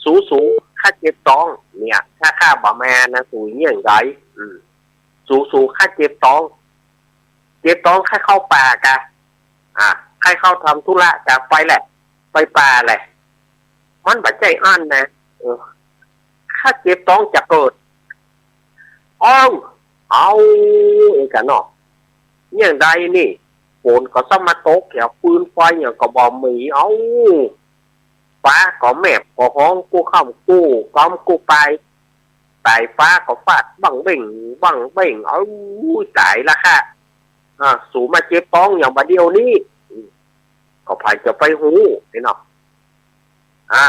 สู สู ข้าเจ็บต๊อง เนี่ย ถ้าข้าบ่มานะ สูเยียะใด อืม สู สู ข้าเจ็บต๊อง เจ็บต๊อง ข้าเข้าป่ากะ อ่ะ ข้าเข้าทำธุระกะ ไปแหละ ไปป่าแหละ มันบ่ใจ้อั้นนะ เออ ข้าเจ็บต๊องจะเกิด อ้าว เอา เอกะเนาะ เยียะใดนี่ ฝนก็ซ้ำมาตก แถวฟืนไฟหยังก็บ่มี เอ้า ฟ้าก็แมบก็ฮ้องกู้ค่ำกู้กำกู้ปาย สายฟ้าก็ฟาดบั้งเบ้งบั้งเบ้ง เอ้า ต๋ายละข้า อ่า สูมาเจ็บต๊องอย่างบ่าเดี่ยวนี้ อืม ก็ใผจะไปฮู้ นี่เนาะ อ่า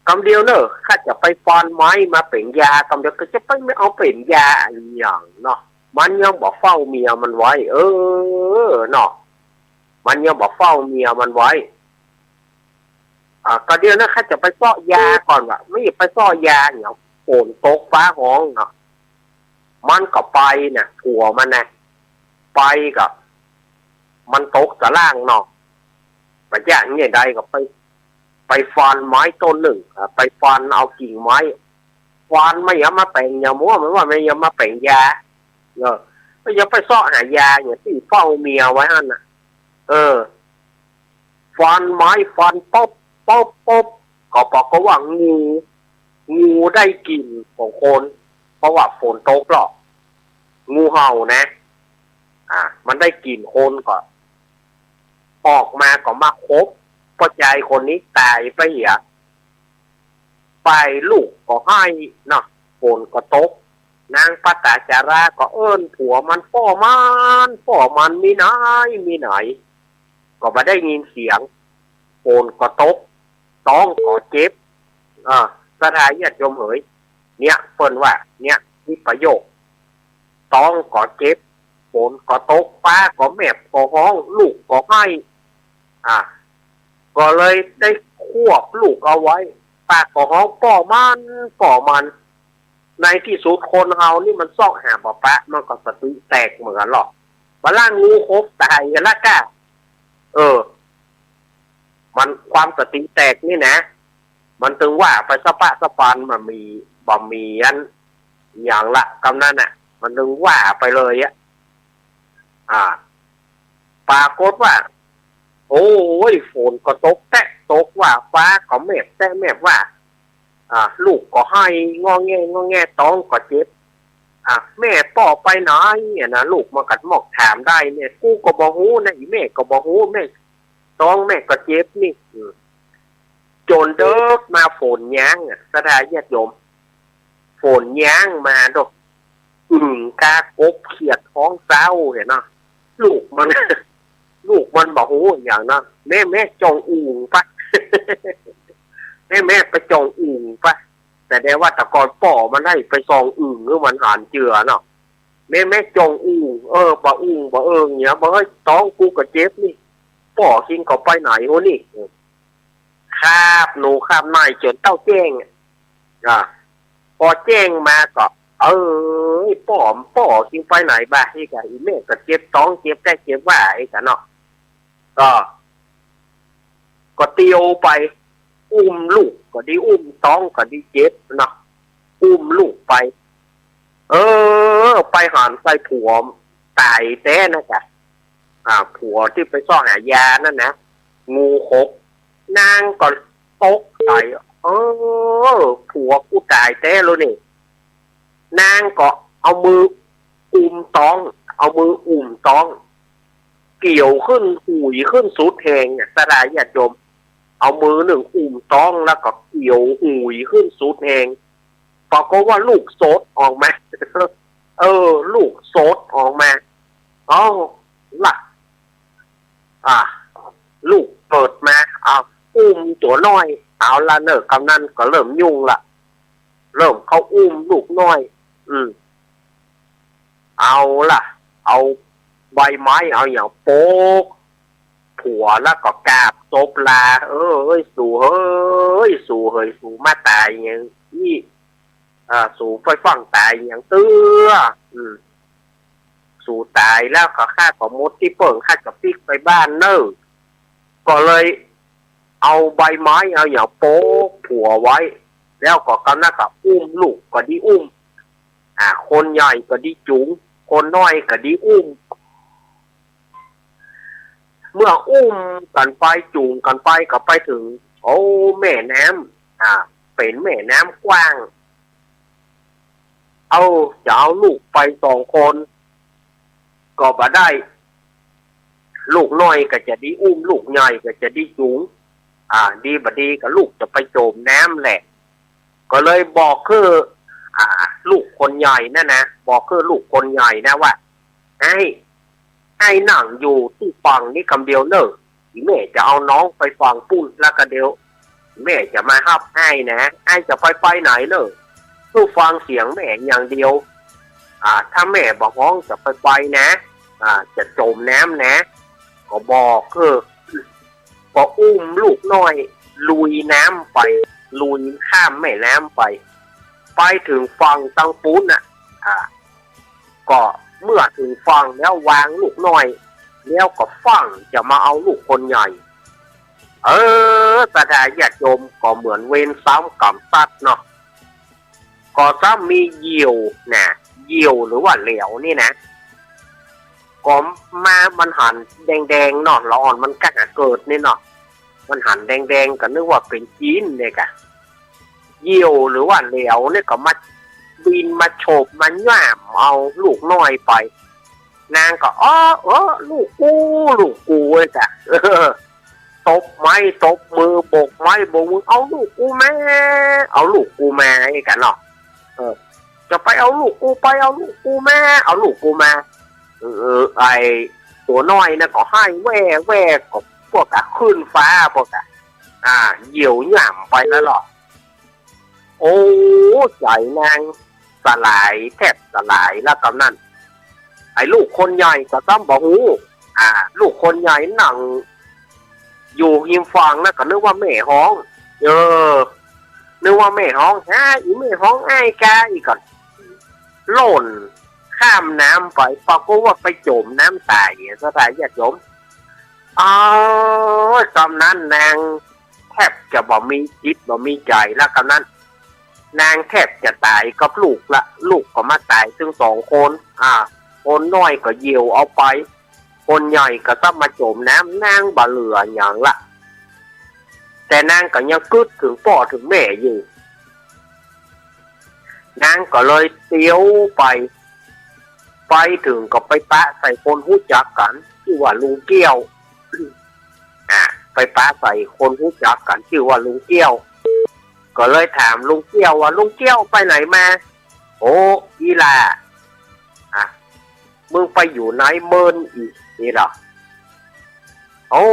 กำเดียวเน่อ ข้าจะไปฟอนไม้มาเป๋นยา กำเดียวก็จะไปเอาเป๋นยาอะหยังเนาะ มันยังบ่เฝ้าเมียมันไว้ เออ เนาะ มันยังบ่เฝ้าเมียมันไว้ อ่า กำเดียวเน่อ ข้าจะไปเซาะยาก่อนว่ะ ไม่ไปเซาะยาหยัง ฝนตกฟ้าฮ้องเนาะ มันก็ไปเนี่ย ผัวมันนะ ไปก็ มันตกตะล่างเนาะ บ่าจะเยียะใดก็ไป ไปฟอนไม้ต้นนึ่ง อ่า ไปฟอนเอากิ่งไม้ ฟอนมาหยังมาเป๋น อย่างว่ามันว่ามันหยังมาเป๋นยา เออ ก็ยังไปเซาะหายาอย่างตี้เฝ้าเมียไว้หั้นน่ะ เออ ฟอนไม้ฟอนปุ๊บปุ๊บปุ๊บ ก็ปรากฏว่างู งูได้กลิ่นของคน เพราะว่าฝนตกเนาะ งูเห่านะ อ่า มันได้กลิ่นคนก็ ออกมาก็มาขบ ป้อจายคนนี้ต๋ายไปเหีย ฝ่ายลูกก็ไห้เนาะ ฝนก็ตก นางปตาจาราก็เอิ้นผัวมัน ป้อมัน ป้อมัน มีไหน มีไหน ก็บ่ได้ยินเสียง ฝนก็ตก ต๊องก็เจ็บ อ่า ศรัทธาญาติโยมเหย เนี่ย เปิ้นว่า เนี่ย มีประโยค ต๊องก็เจ็บ ฝนก็ตก ฟ้าก็แมบก็ฮ้อง ลูกก็ไห้ อ่า ก็เลยได้ควบลูกเอาไว้ ปากก็ฮ้อง ป้อมัน ป้อมัน ในตี้สุดคนเฮานี่มันเซาะหาบ่ปะ มันก็สติแตกเหมือนกั๋นหรอก บ่าละ งูขบต๋ายกั๋นละก้า เออ มันความสติแตกนี่นะ มันตึงว่าไปสะป๊ะสะปาน บ่มี บ่มีอันหยังละ กำนั้นน่ะ มันตึงว่าไปเลยอะ อ่า ปรากฏว่า โอ้ย ฝนก็ตกแต๊ตกว่า ฟ้าก็แมบแต๊แมบว่า อ่า ลูกก็ไห้งอแงงอแง ต๊องก็เจ็บ อ่า แม่ป้อไปไหนอะนะ ลูกมันก็มอกถามได้เนี่ย กูก็บ่ฮู้นะ อีแม่ก็บ่ฮู้ แม่ต๊องแม่ก็เจ็บนี่ อืม จ๋นเดิ็กมาฝนยั้งอะ ศรัทธาญาติโยม ฝนยั้งมาดอก อึ่งกากบเขียดฮ้องเซ้าเนี่ยเนาะ ลูกมัน ลูกมันบ่ฮู้หยังเนาะ แม่ แม่จ่องอึ่งปะ แม่ แม่ไปจ่องอึ่งปะ แสดงว่าแต่ก่อนป้อมันได้ไปส่องอึ่ง หื้อมันหาญเจือเนาะ แม่ แม่จ่องอึ่ง เออ บ่อึ่งบ่เอิงเนี่ย บ่เฮ้ย ต๊องกูก็เจ็บนี่ ป้อคิงเขาไปไหนฮู้นี่ คาบหนูคาบในจ๋นเต้าแจ้งอะ อ่า ป้อแจ้งมาก็ เอ้ย ป้อ ป้อคิงไปไหนบ่า อีกอะ อีแม่ก็เจ็บต๊องเจ็บแต๊เจ็บว่า อีกอะเนาะ ก็ ก็เตียวไป อุ้มลูกก็ดี อุ้มต๊องก็ดี เจ็บเนาะ อุ้มลูกไป เออ ไปหันใส่ผัวต๋ายแต๊นะก้า อ่า ผัวตี้ไปซอกหายานั่นนะ งูขบ นางก็ตกใจ๋ เออ ผัวกูต๋ายแต๊แล้วนี่ นางก็เอามืออุ้มต๊อง เอามืออุ้มต๊อง เกี่ยวขึ้นหุยขึ้นสุดแฮงอะ ศรัทธาญาติโยม เอามือนึ่งอุ้มต๊องแล้วก็เกี่ยวหุยขึ้นสุดแฮง ปรากฏว่าลูกสดออกมา เออ ลูกสดออกมา เอ้า ละ อ่ะ ลูกเกิดมา เอา อุ้มตั๋วน้อย เอาละเน่อ กำนั้นก็เริ่มยุ่งละ เริ่มเข้าอุ้มลูกน้อย อืม เอาละ เอาใบไม้ เอาหยังโปก ผัวแล้วก็กราบศพลา เอ้ย สูเฮ้ย สูเฮ้ย สูมาต๋ายหยังอี้ อ่า สูไปฟั่งต๋ายหยังเตื้อ อืม สูต๋ายแล้วก็ข้าก็หมดตี้เปิ้ง ข้าจะปิ๊กไปบ้านเน่อ ก็เลยเอาใบไม้ เอาหยังโปกผัวไว้ แล้วก็กำนั้นก็อุ้มลูกก็ดีอุ้ม อ่า คนใหญ่ก็ดีจู๋ง คนน้อยก็ดีอุ้ม เมื่ออุ้มกั๋นไปจู๋งกั๋นไปก็ไปเถิง โอ้ แม่น้ำ อ่า เป๋นแม่น้ำกว้าง เอา จะเอาลูกไปสองคนก็บ่ได้ ลูกน้อยก็จะดีอุ้ม ลูกใหญ่ก็จะดีจู๋ง อ่า ดีบ่ดีก็ลูกจะไปจ๋มน้ำแหละ ก็เลยบอกคือ อ่า ลูกคนใหญ่นั่นนะ บอกคือลูกคนใหญ่นะว่า ไอ้ ไอ้นั่งอยู่ตี้ฝั่งนี้กำเดียวเน่อ อีแม่จะเอาน้องไปฝั่งปู้น แล้วก็เดี๋ยวแม่จะมาฮับไอ้นะ ไอ้จะไปไปไหนเน่อ หื้อฟังเสียงแม่อย่างเดียว อ่า ถ้าแม่บ่ฮ้องจะไปไปนะ อ่า จะจ๋มน้ำนะ ก็บอกคือ ก็อุ้มลูกน้อยลุยน้ำไป ลุยข้ามแม่น้ำไป ไปเถิงฝั่งตังปู๊นน่ะ อ่า ก็เมื่อเถิงฝั่งแล้ววางลูกน้อย แล้วก็ฟั่งจะมาเอาลูกคนใหญ่ เออ ศรัทธาญาติโยม ก็เหมือนเวรซ้ำกรรมสัตว์เนาะ ก็ซ้ำมีเหยี่ยวนะ เหยี่ยวหรือว่าเหลียวนี่นะ ก็มา มันหันแดงๆ เนาะ ละอ่อนมันกั๊กอะเกิดนี่เนาะ มันหันแดงๆ ก็นึกว่าเป๋นจีนเนี่ยกะ เหยี่ยวหรือว่าเหลียวเนี่ยก็มา บินมาโฉบมาหย่ามเอาลูกน้อยไป นางก็ อ้อ เออ ลูกกู ลูกกู เว้ยกะ เออ ตบไม้ตบมือ โบกไม้โบกมือ เอาลูกกูมา เอาลูกกูมา ไอ้กะเนาะ เออ จะไปเอาลูกกูไป เอาลูกกูมา เอาลูกกูมา เออ ไอ้ตั๋วน้อยน่ะก็ไห้แว่แว่ ก็ปวกกะขึ้นฟ้าปวกกะ อ่า เหยี่ยวหย่ามไปแล้วเนาะ โอ้ ใจ๋นางสลายแทบสลายแล้วกำนั้น ไอ้ลูกคนใหญ่ก็ซ้ำบ่ฮู้ อ่า ลูกคนใหญ่นั่งอยู่ฮิมฝั่งแล้วก็นึกว่าแม่ฮ้อง เออ นึกว่าแม่ฮ้อง ฮะ อีแม่ฮ้องอ้ายกา อีกก่อน ล่น ข้ามน้ำไป ปรากฏว่าไปจ๋มน้ำต๋าย ศรัทธาญาติโยม โอ้ย ต๋อนนั้นนางแทบจะบ่มีจิตบ่มีใจ๋แล้ว กำนั้น นางแทบจะต๋ายกับลูกละ ลูกก็มาต๋ายตึงสองคน อ่า คนน้อยก็เหี่ยวเอาไป คนใหญ่ก็ซ้ำมาจ๋มน้ำ นางบ่เหลือหยังละ แต่นางก็ยังกึ๊ดเถิงป้อเถิงแม่อยู่ นางก็เลยเตียวไป ไปเถิงก็ไปปะใส่คนฮู้จักกั๋น จื้อว่าลุงเกี้ยว อ่า ไปปะใส่คนฮู้จักกั๋น จื้อว่าลุงเกี้ยว ก็เลยถามลุงเกี้ยวว่า "ลุงเกี้ยวไปไหนมา" "โอ้ อีหล่า อ่ะ มึงไปอยู่ไหนเมินอีก" "นี่เหรอ โอ้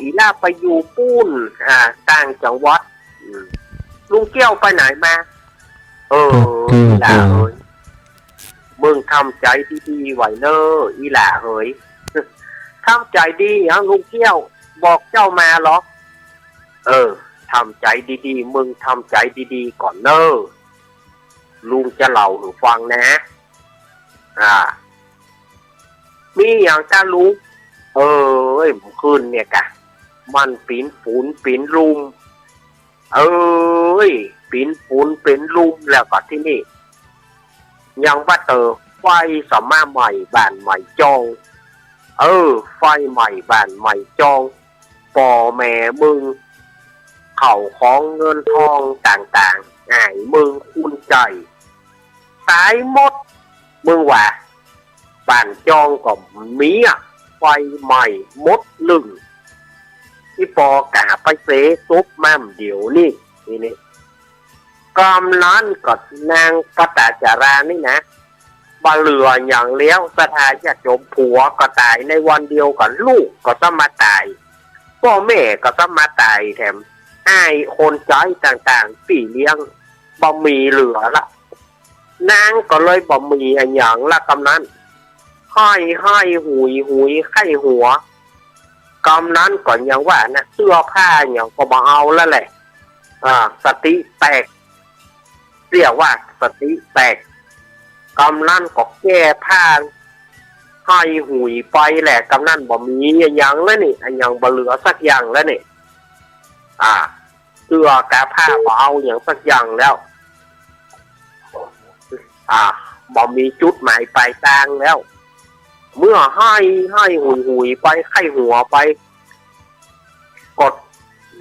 อีหล่าไปอยู่ปู๊น อ่า ต่างจังหวัด" อืม "ลุงเกี้ยวไปไหนมา" "เออ อีหล่าเอ๋ย มึงทำใจ๋ดีๆ ไว้เน่อ อีหล่าเอ๋ย" "ทำใจ๋ดีหยัง ลุงเกี้ยว บอกเจ้ามาเหรอ" "เออ ทำใจ๋ดีๆ มึงทำใจ๋ดีๆ ก่อนเน่อ ลุงจะเล่าหื้อฟังนะ" "อ่า มีหยังก้าลุง" "เอ้ย เมื่อคืนเนี่ยก่ะ มันเป๋นฝุนเป๋นลุ่ม เอ้ย เป๋นฝุนเป๋นลุ่ม แล้วก็ตี้นี่ ยังว่าเต๋อไฟสะมาไหม้บ้านไหม้จ้อง เออ ไฟไหม้บ้านไหม้จ้อง ป้อแม่มึง เข้าของเงินทองต่างๆ อ้ายมึงคุณใจ๋ ต๋ายหมด มึงว่า บ้านจ้องก็มีอะ ไฟไหม้หมดลึ่ง อี่ป้อก๋าไปเสศพมาเดี๋ยวนี้" ตี้นี่ กำนั้นก็นางปตาจารานี่นะ บ่เหลือหยังแล้ว ศรัทธาญาติโยม ผัวก็ต๋ายในวันเดียวกั๋น ลูกก็ซ้ำมาต๋าย ป้อแม่ก็ซ้ำมาต๋าย แถมอ้ายคนใจ๋ต่างๆ ปี้เลี้ยง บ่มีเหลือละ นางก็เลยบ่มีอะหยังละ กำนั้น ไห้ไห้หุยหุยไข้หัว กำนั้นก็ยังว่านะ เสื้อผ้าหยังก็บ่เอาแล้วแหละ อ่า สติแตก เรียกว่าสติแตก กำนั้นก็แก้ผ้า ไห้หุยไปแหละ กำนั้นบ่มีอะหยังแล้วนี่ อะหยังบ่เหลือสักอย่างแล้วนี่ อ่า เสื้อกับผ้าบ่เอาหยังสักอย่างแล้ว อ่า บ่มีจุดหมายปลายตางแล้ว เมื่อไห้ไห้หุยหุยไป ไข้หัวไป ก็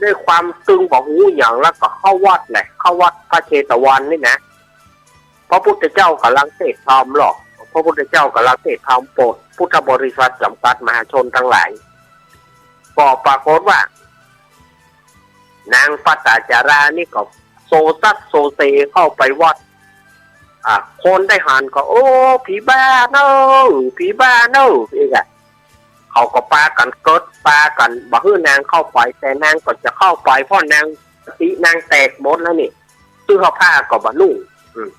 ด้วยความตึงบ่ฮู้หยัง แล้วก็เข้าวัดแหละ เข้าวัดพระเชตวันนี่นะ พระพุทธเจ้าก่ำลังเตสน์ธรรมหรอก พระพุทธเจ้าก่ำลังเตสน์ธรรมโปรดพุทธบริษัทจำกัดมหาชนตังหลาย ก็ปรากฏว่า นางปตาจารานี่ก็โซซัดโซเซเข้าไปวัด อ่ะ คนได้หันก็ "โอ้ ผีบ้าเน่อ ผีบ้าเน่อ" เองอะ เขาก็ปากั๋นเกิด ปากั๋นบ่หื้อนางเข้าไป แต่นางก็จะเข้าไป เพราะนางสตินางแตกหมดแล้วนี่ เสื้อผ้าก็บ่นุ่ง อืม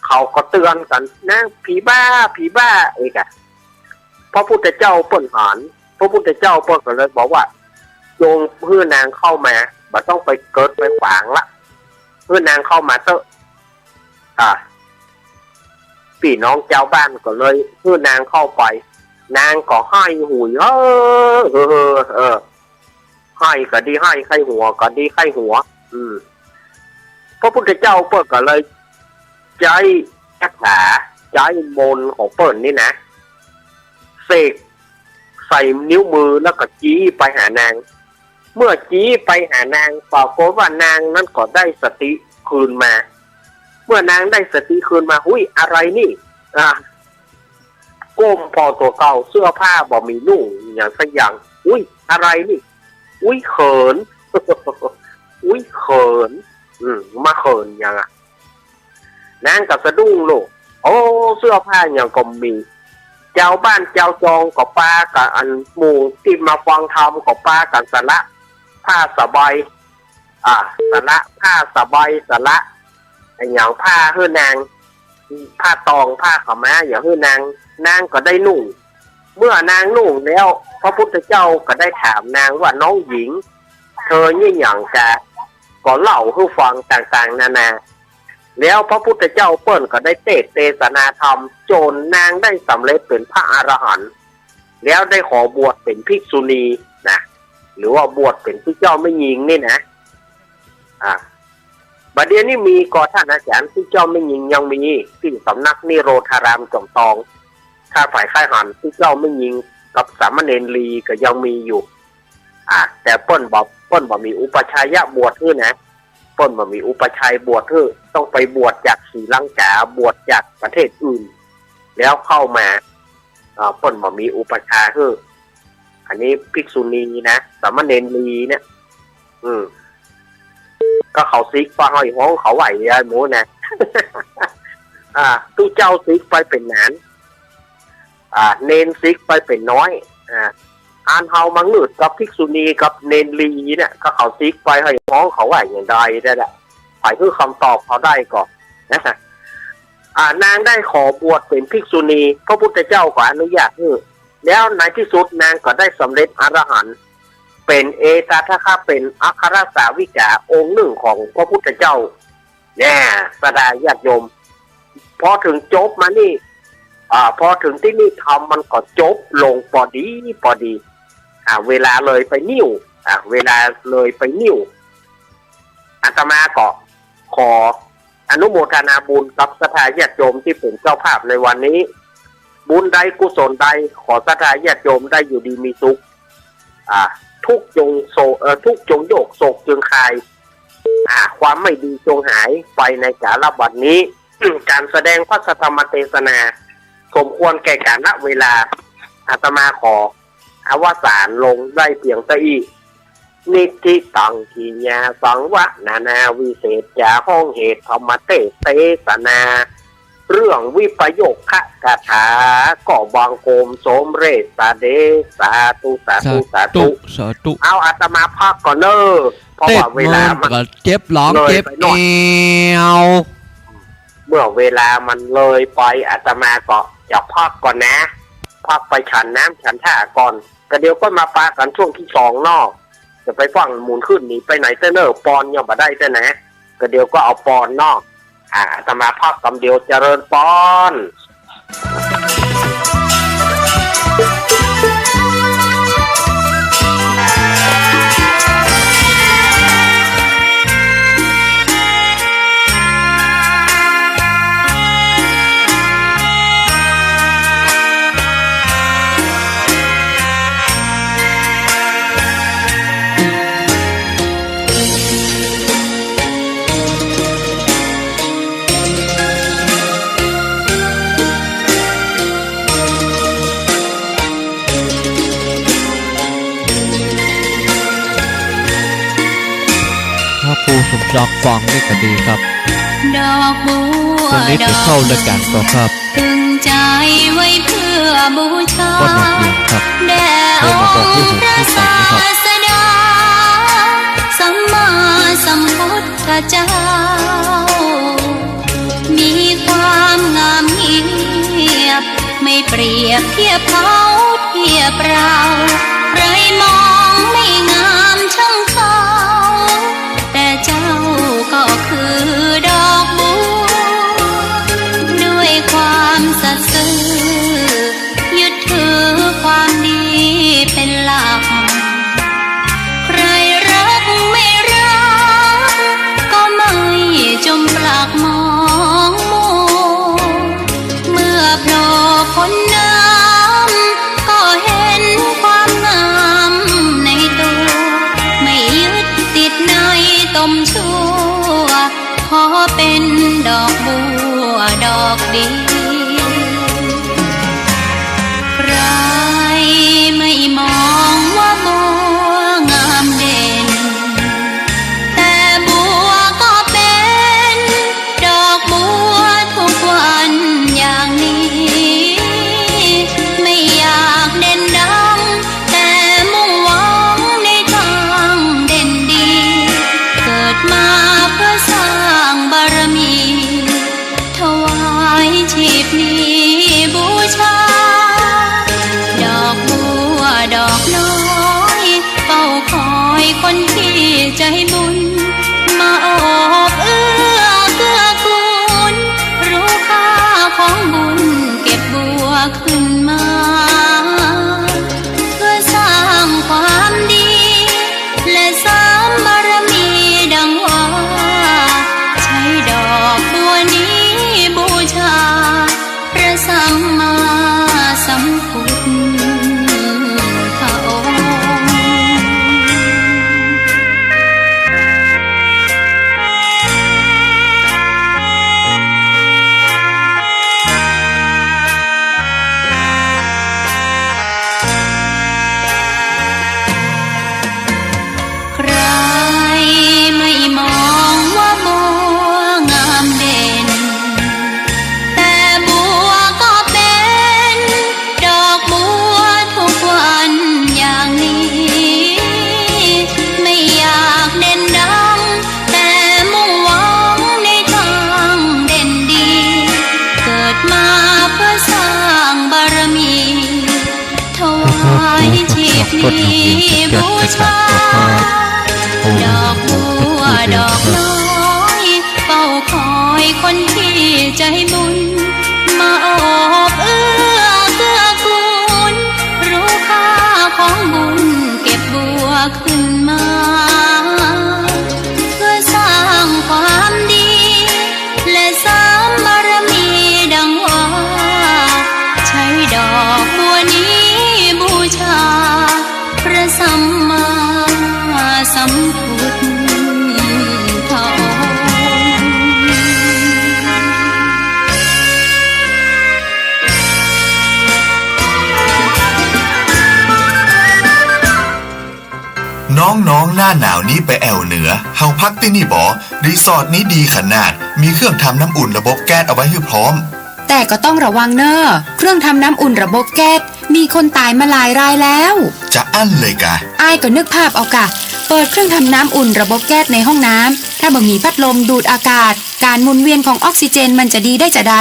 เขาก็เตื๋อนกั๋น "นางผีบ้า ผีบ้า" เองอะ พระพุทธเจ้าเปิ้นหัน พระพุทธเจ้าเปิ้นก็เลยบอกว่า "จงหื้อนางเข้ามา บ่ต้องไปเกิดไปขวางละ หื้อนางเข้ามาเต๊อะ" อ่ะ ปี้น้องจาวบ้านก็เลยหื้อนางเข้าไป นางก็ไห้หุย เออ เออ เออ ไห้ก็ดีไห้ ไข้หัวก็ดีไข้หัว อืม พระพุทธเจ้าเปิ้นก็เลยใจ๊คาถา ใจ๊มนต์ของเปิ้นนี่นะ เสกใส่นิ้วมือแล้วก็จี๊ไปหานาง เมื่อจี๊ไปหานาง ปรากฏว่านางนั้นก็ได้สติคืนมา เมื่อนางได้สติคืนมา "อุ๊ย อะไรนี่" อ่ะ ก้มผ่อตั๋วเก่า เสื้อผ้าบ่มีนุ่งหยังสักอย่าง "อุ๊ย อะไรนี่ อุ๊ย เขิน อุ๊ย เขิน อืม มาเขินหยังอะ" นางก็สะดุ้งลุก โอ้ เสื้อผ้าหยังก็บ่มี จาวบ้านจาวจองก็ปากั๋น อันหมู่ตี้มาฟังธรรมก็ปากั๋นสละผ้าสบาย อ่า สละผ้าสบาย สละอะหยังผ้าหื้อนาง ผ้าตอง ผ้าขาวม้าหยังหื้อนาง นางก็ได้นุ่ง เมื่อนางนุ่งแล้ว พระพุทธเจ้าก็ได้ถามนางว่า "น้องหญิง เธอเยียะหยังกา" ก็เล่าหื้อฟังต่างๆ นานา แล้วพระพุทธเจ้าเปิ้นก็ได้เตสน์เตสนาธรรม จ๋นนางได้สำเร็จเป๋นพระอรหันต์ แล้วได้ขอบวชเป๋นภิกษุณีนะ หรือว่าบวชเป๋นตุ๊เจ้าแม่ญิงนี่นะ อ่า บ่าเดี่ยวนี้มีก่อ ท่านอาจ๋ารย์ ตุ๊เจ้าแม่ญิงยังมีตี้สำนักนิโรธารามจอมตอง ถ้าใผใค่หันตุ๊เจ้าแม่ญิงกับสามเณรลีก็ยังมีอยู่ อ่า แต่เปิ้นบ่ เปิ้นบ่มีอุปัชฌายะบวชหื้อนะ เปิ้นบ่มีอุปัชฌายบวชหื้อ ต้องไปบวชจากศรีลังกา บวชจากประเทศอื่น แล้วเข้ามา อ่า เปิ้นบ่มีอุปัชฌายหื้อ อันนี้ภิกษุณีนะ สามเณรลีเนี่ย อืม ก็เขาสึกไปห้อยฮ้องเขาไหว ยายหมูนะ อ่า ตุ๊เจ้าสึกไปเป๋นหนาน อ่า เณรสึกไปเป๋นน้อย อ่า อันเฮามางืดกับภิกษุณีกับเณรลีเนี่ย ก็เขาสึกไปห้อยฮ้องเขาไหวอย่างใดได้แหละ ใผหื้อคำตอบเขาได้ก่อ นะ อ่า นางได้ขอบวชเป๋นภิกษุณี พระพุทธเจ้าก็อนุญาตหื้อ แล้วในที่สุดนางก็ได้สำเร็จอรหันต์ เป๋นเอตทัคคะ เป๋นอัครสาวิกาองค์นึ่งของพระพุทธเจ้า เนี่ย ศรัทธาญาติโยม พอเถิงจบมานี่ อ่า พอเถิงตี้นี่ธรรมมันก็จบลงปอดีปอดี อ่า เวลาเลยไปนิ่ว อ่า เวลาเลยไปนิ่ว อาตมาก็ขออนุโมทนาบุญกับศรัทธาญาติโยมตี้เป๋นเจ้าภาพในวันนี้ บุญใดกุศลใด ขอศรัทธาญาติโยมได้อยู่ดีมีสุข อ่า ทุกข์จงโศก เอ่อ ทุกข์จงโยก โศกจงคลาย อ่า ความไม่ดีจงหายไปในกาลบัดนี้ การแสดงพระสัทธรรมเตสนา สมควรแก่กาลเวลา อาตมาขออวสานลงได้เพียงเต้าอี้ นิทธิตัง กิริยาสังวะ นานาวิเศษจา ฮ้องเหตุธรรมเตสนา เรื่องวิปโยคคาถา ก็บังคมสมเร็จเสด็จ สาธุ สาธุ สาธุ สาธุ เอาอาตมาพักก่อนเน่อ เพราะว่าเวลามัน เจ็บหลัง เลยไปหน่อย เจ็บแอว เมื่อเวลามันเลยไป อาตมาก็จะพักก่อนนะ พักไปฉันน้ำฉันท่าก่อน ก็เดี๋ยวก็มาปะกั๋นช่วงตี้สองเนาะ จะไปฟั่งหมุนขึ้นหนีไปไหนเต้อเน่อ ปอนยังบ่ได้เต้อนะ ก็เดี๋ยวก็เอาปอนเนาะ อ่า อาตมาพักกำเดียว เจริญปอน พระครูสมศักดิ์ฟังนี่ก็ดีครับ ดอกบัว ตอนนี้จะเข้ารายการต่อครับ ตึงใจไว้เพื่อบูชา วัดหนองเวียงครับ แด่ โทรมาบอกที่ผมที่สั่งนะครับ องค์พระศาสดา สัมมาสัมพุทธเจ้า มีความงามเงียบ ไม่เปรียบเทียบเขาเทียบเรา ใครมองไม่งามช่างเขา แต่เจ้าก็คือดอกบัว ด้วยความสัตย์ซื่อ ยึดถือความดีเป็นหลัก ใครรักไม่รัก ก็ไม่จมปลักมองมัว เมื่อโผล่พ้นน้ำ ก็เห็นความงามใน กดลงเรียนเก็บเกี่ยวประสาทสุขภาพ โอ้ ดอกบัวดอกน้อย เฝ้าคอยคนที่ใจบุญ มาโอบเอื้อเกื้อกูล รู้ค่าของบุญ เก็บบัวขึ้นมา เพื่อสร้างความดี และเสริมบารมีดังว่า ใช้ดอกบัวนี้บูชา พระสัมมาสัมพุทธองค์ น้องๆ หน้าหนาวนี้ไปแอ่วเหนือ เฮาพักตี้นี่บ่ รีสอร์ทนี้ดีขนาด มีเครื่องทำน้ำอุ่นระบบแก๊สเอาไว้หื้อพร้อม แต่ก็ต้องระวังเน่อ เครื่องทำน้ำอุ่นระบบแก๊ส มีคนต๋ายมาหลายรายแล้ว จะอั้นเลยกา อ้ายก็นึกภาพเอากา เปิดเครื่องทำน้ำอุ่นระบบแก๊สในห้องน้ำ ถ้าบ่มีพัดลมดูดอากาศ ก๋านหมุนเวียนของออกซิเจนมันจะดีได้จาใด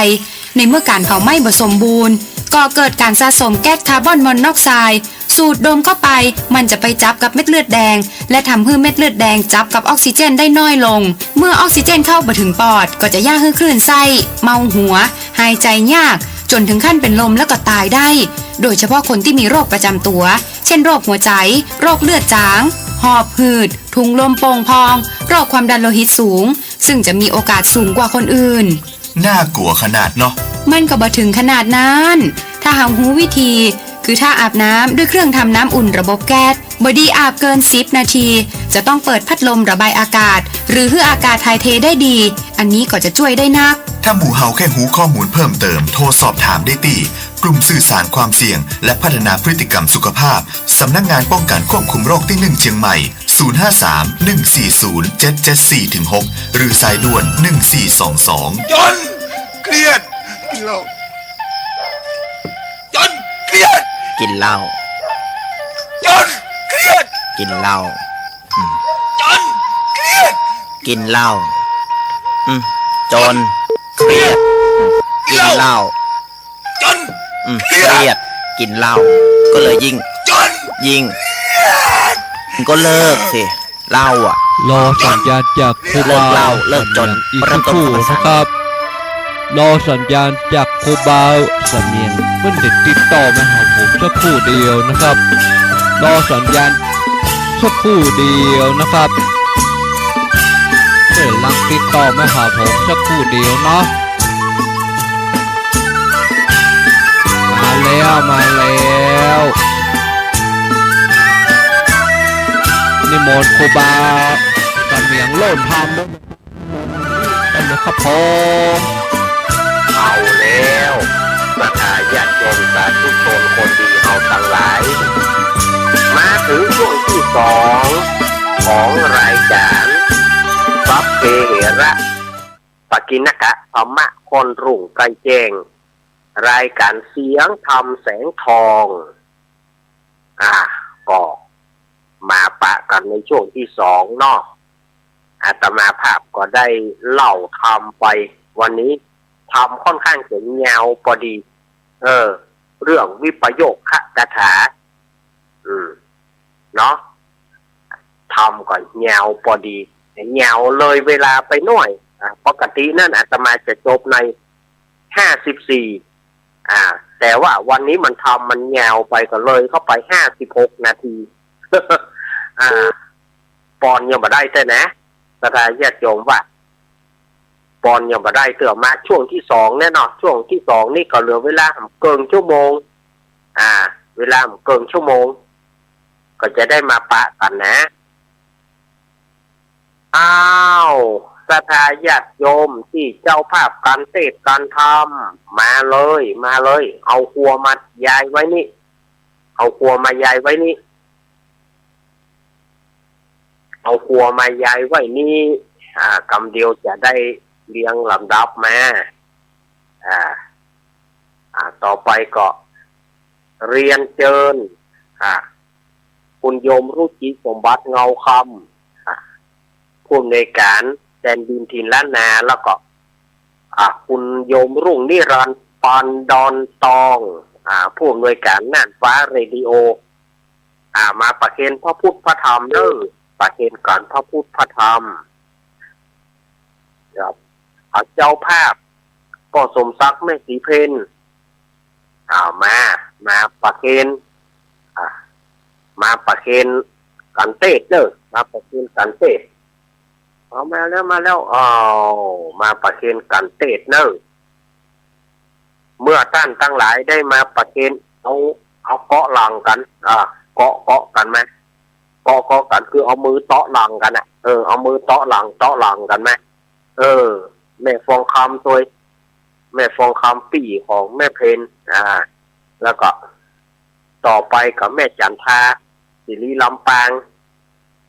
ในเมื่อก๋านเผาไหม้บ่สมบูรณ์ ก่อเกิดก๋านสะสมแก๊สคาร์บอนมอนอกไซด์ สูดดมเข้าไป มันจะไปจับกับเม็ดเลือดแดง และทำหื้อเม็ดเลือดแดงจับกับออกซิเจนได้น้อยลง เมื่อออกซิเจนเข้าบ่ถึงปอด ก็จะเยียะหื้อคลื่นไส้ เมาหัว หายใจ๋ยาก จ๋นถึงขั้นเป๋นลมแล้วก็ต๋ายได้ โดยเฉพาะคนตี้มีโรคประจ๋ำตั๋ว เช่น โรคหัวใจ๋ โรคเลือดจ๋าง หอบหืด ถุงลมโป่งพอง โรคความดันโลหิตสูง ซึ่งจะมีโอกาสสูงกว่าคนอื่น น่ากลัวขนาดเนาะ มันก็บ่ถึงขนาดนั้น ถ้าเฮาฮู้วิธี คือถ้าอาบน้ำด้วยเครื่องทำน้ำอุ่นระบบแก๊ส บ่ดีอาบเกินสิบนาที จะต้องเปิดพัดลมระบายอากาศ หรือหื้ออากาศถ่ายเทได้ดี อันนี้ก็จะจ้วยได้นัก ถ้าหมู่เฮาแค่ฮู้ข้อมูลเพิ่มเติม โทรสอบถามได้ตี้ กลุ่มสื่อสารความเสี่ยง และพัฒนาพฤติกรรมสุขภาพ สำนักงานป้องกันควบคุมโรคตี้หนึ่งเจียงใหม่ ศูนย์ห้าสาม หนึ่งสี่ศูนย์ เจ็ดเจ็ดสี่ ถึง หก หรือสายด่วน หนึ่งสี่สองสอง จนเครียด กินเหล้า จนเครียด กินเหล้า จนเครียด กินเหล้า อืม จนเครียด กินเหล้า อืม จนเครียด กินเหล้า จน อืม เครียด เครียด กินเหล้า ก็เลยยิ่ง จน ยิ่ง เครียด ก็เลิกสิ เหล้าอะ รอสัญญาณจากครูบา เลิกเหล้า เลิกจน สัญญาณอีกสักครู่นะครับ รอสัญญาณจากครูบา สำเนียงเปิ้นจะติดต่อมาหาผมสักครู่เดียวนะครับ รอสัญญาณสักครู่เดียวนะครับ เปิ้นลังติดต่อมาหาผมสักครู่เดียวเนาะ มาแล้ว มาแล้ว นิมนต์ครูบา สำเนียงโลดธรรม นะครับผม เอาแล้ว ศรัทธาญาติโยมสาธุชนคนดีเฮาตังหลาย มาถึงช่วงตี้สองของรายก๋าน สัพเพเหระ ปกิณณกะธัมมะ ค่อนรุ่งใกล้แจ้ง รายก๋านเสียงธรรมแสงทอง อ่า ก็มาปะกั๋นในช่วงตี้สองเนาะ อาตมาภาพก็ได้เล่าธรรมไป วันนี้ธรรมค่อนข้างจะยาวปอดี เออ เรื่องวิปโยคคาถา อืม เนาะ ธรรมก็ยาวปอดี ยาวเลยเวลาไปหน้อย อ่า ปกตินั้นอาตมาจะจบในห้าสิบสี่ อ่า แต่ว่าวันนี้มันธรรมมันยาวไปก็เลยเข้าไปห้าสิบหกนาที อ่า ปอนยังบ่ได้แต๊นะ ศรัทธาญาติโยมว่า ปอนยังบ่ได้เตื้อ มาช่วงตี้สองเนี่ยเนาะ ช่วงตี้สองนี่ก็เหลือเวลาบ่เกินชั่วโมง อ่า เวลาบ่เกินชั่วโมง ก็จะได้มาปะกั๋นนะ อ้าว ศรัทธาญาติโยมตี้เจ้าภาพก๋านเตสน์ก๋านธรรม มาเลย มาเลย เอาครัวมายายไว้นี่ เอาครัวมายายไว้นี่ เอาครัวมายายไว้นี่ อ่า กำเดียวจะได้เรียงลำดับมา อ่า อ่า ต่อไปก็เรียนเจิญ อ่า คุณโยมรุจิสมบัติเงาคำ อ่า ผู้อำนวยก๋านแดนดินถิ่นล้านนา แล้วก็ อ่า คุณโยมรุ่งนิรันดร์ ปานดอนตอง อ่า ผู้อำนวยก๋านน่านฟ้าเรดิโอ อ่า มาประเคนพระพุทธพระธรรมเน่อ ประเคนกั๋นพระพุทธพระธรรม ครับ เอาเจ้าภาพ ป้อสมศักดิ์ แม่ศรีเพ็ญ อ่า มา มาประเคน อ่า มาประเคนกั๋นเตสน์เน่อ มาประเคนกั๋นเตสน์ เอามาแล้ว มาแล้ว อ้าว มาประเคนกั๋นเตสน์เน่อ เมื่อต้านตังหลายได้มาประเคน เอา เอาเกาะหลังกั๋น อ่า เกาะ เกาะกั๋นมา เกาะ เกาะกั๋นคือเอามือเตาะหลังกั๋นน่ะ เออ เอามือเตาะหลัง เตาะหลังกั๋นมา เออ แม่ฟองคำตวย แม่ฟองคำปี้ของแม่เพ็ญ อ่า แล้วก็ต่อไปก็แม่จันทา ศิริลำปาง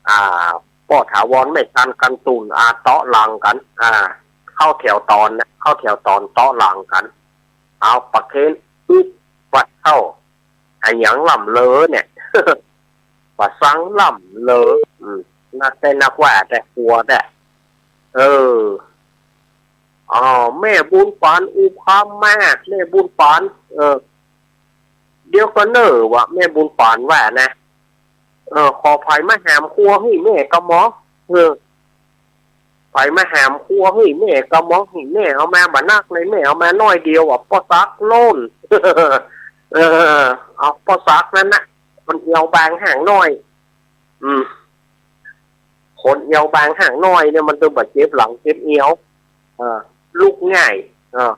อ่า ป้อถาวร แม่จันกันตุ่น อ่า เตาะหลังกั๋น อ่า เข้าแถวตอนนะ เข้าแถวตอนเตาะหลังกั๋น เอาประเคน อึ๊บ ปัดเข้า อะหยังล่ำเหลอเนี่ย ว่าสังล่ำเหลอ อืม นักแต่นักว่าแต่กลัวแต่ เออ อ๋อ แม่บุญปาน อุปคำมา แม่บุญปาน เออ เดี๋ยวก่อนเน่อ ว่าแม่บุญปานว่านะ เออ ขอใผมาหามครัวหื้อแม่กำหมอ เออ ใผมาหามครัวหื้อแม่กำหมอ หื้อแม่เอามาบ่นักเลย แม่เอามาน้อยเดียวอะ ป้อศักดิ์โน่น เออ เอาป้อศักดิ์นั้นนะ คนเอวบางห่างน้อย อืม คนเอวบางห่างน้อยเนี่ยมันจะบ่เจ็บหลังเจ็บเอว เออ ลุกง่าย เออ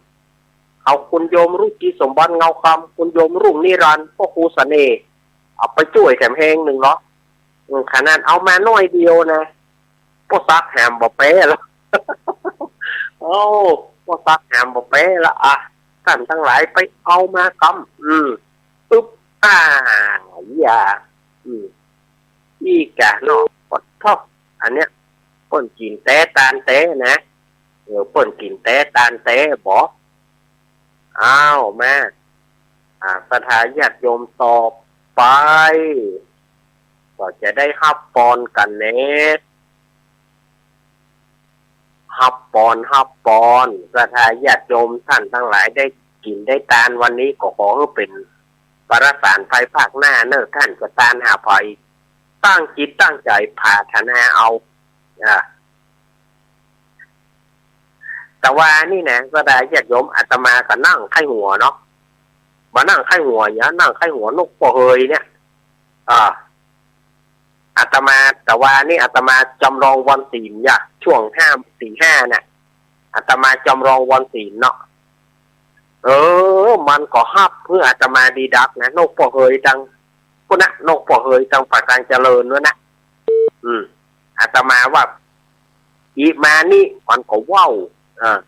เอาคุณโยมรุ่งจิตสมบัติเงาคำ คุณโยมรุ่งนิรันดร์ ป้อครูเสน่ห์ เอาไปจ้วยแถมแฮงนึ่งเนาะ อืม ขนาดเอามาน้อยเดียวนะ ป้อศักดิ์หามบ่แป๊ละ โอ้ ป้อศักดิ์หามบ่แป๊ละ อ่ะ ต้านตังหลายไปเอามากำ อืม อึ๊บ อ่า อย่า อืม อี้กะเนาะ ปะทอก อันเนี้ย เปิ้นกิ๋นแต๊ตานแต๊นะ เออ เปิ้นกิ๋นแต๊ตานแต๊บ่ อ้าว มา อ่า ศรัทธาญาติโยมต่อไป ก็จะได้ฮับปอนกั๋นแหน่ ฮับปอน ฮับปอน ศรัทธาญาติโยมต้านตังหลายได้กิ๋นได้ตานวันนี้ ก็ขอหื้อเป๋นประสาสน์ภายภาคหน้าเน่อ ต้านจะตานหาใผ ตั้งจิตตั้งใจ๋ผาถนาเอา อ่า แต่ว่านี่นะ ศรัทธาญาติโยม อาตมาก็นั่งใค่หัวเนาะ บ่านั่งใค่หัวเยียะ นั่งใค่หัวนกป้อเฮยเนี่ย อ่า อาตมา แต่ว่านี่อาตมาจำลองวันศีลเยียะ ช่วงห้า สี่ห้าน่ะ อาตมาจำลองวันศีลเนาะ เออ มันก็ฮับหื้ออาตมาดีดักนะ นกป้อเฮยตัง พุ้นนะ นกป้อเฮยตังป่าตางเจริญนั้นนะ อืม อาตมาว่า อิมานิ มันก็เว้า อ่า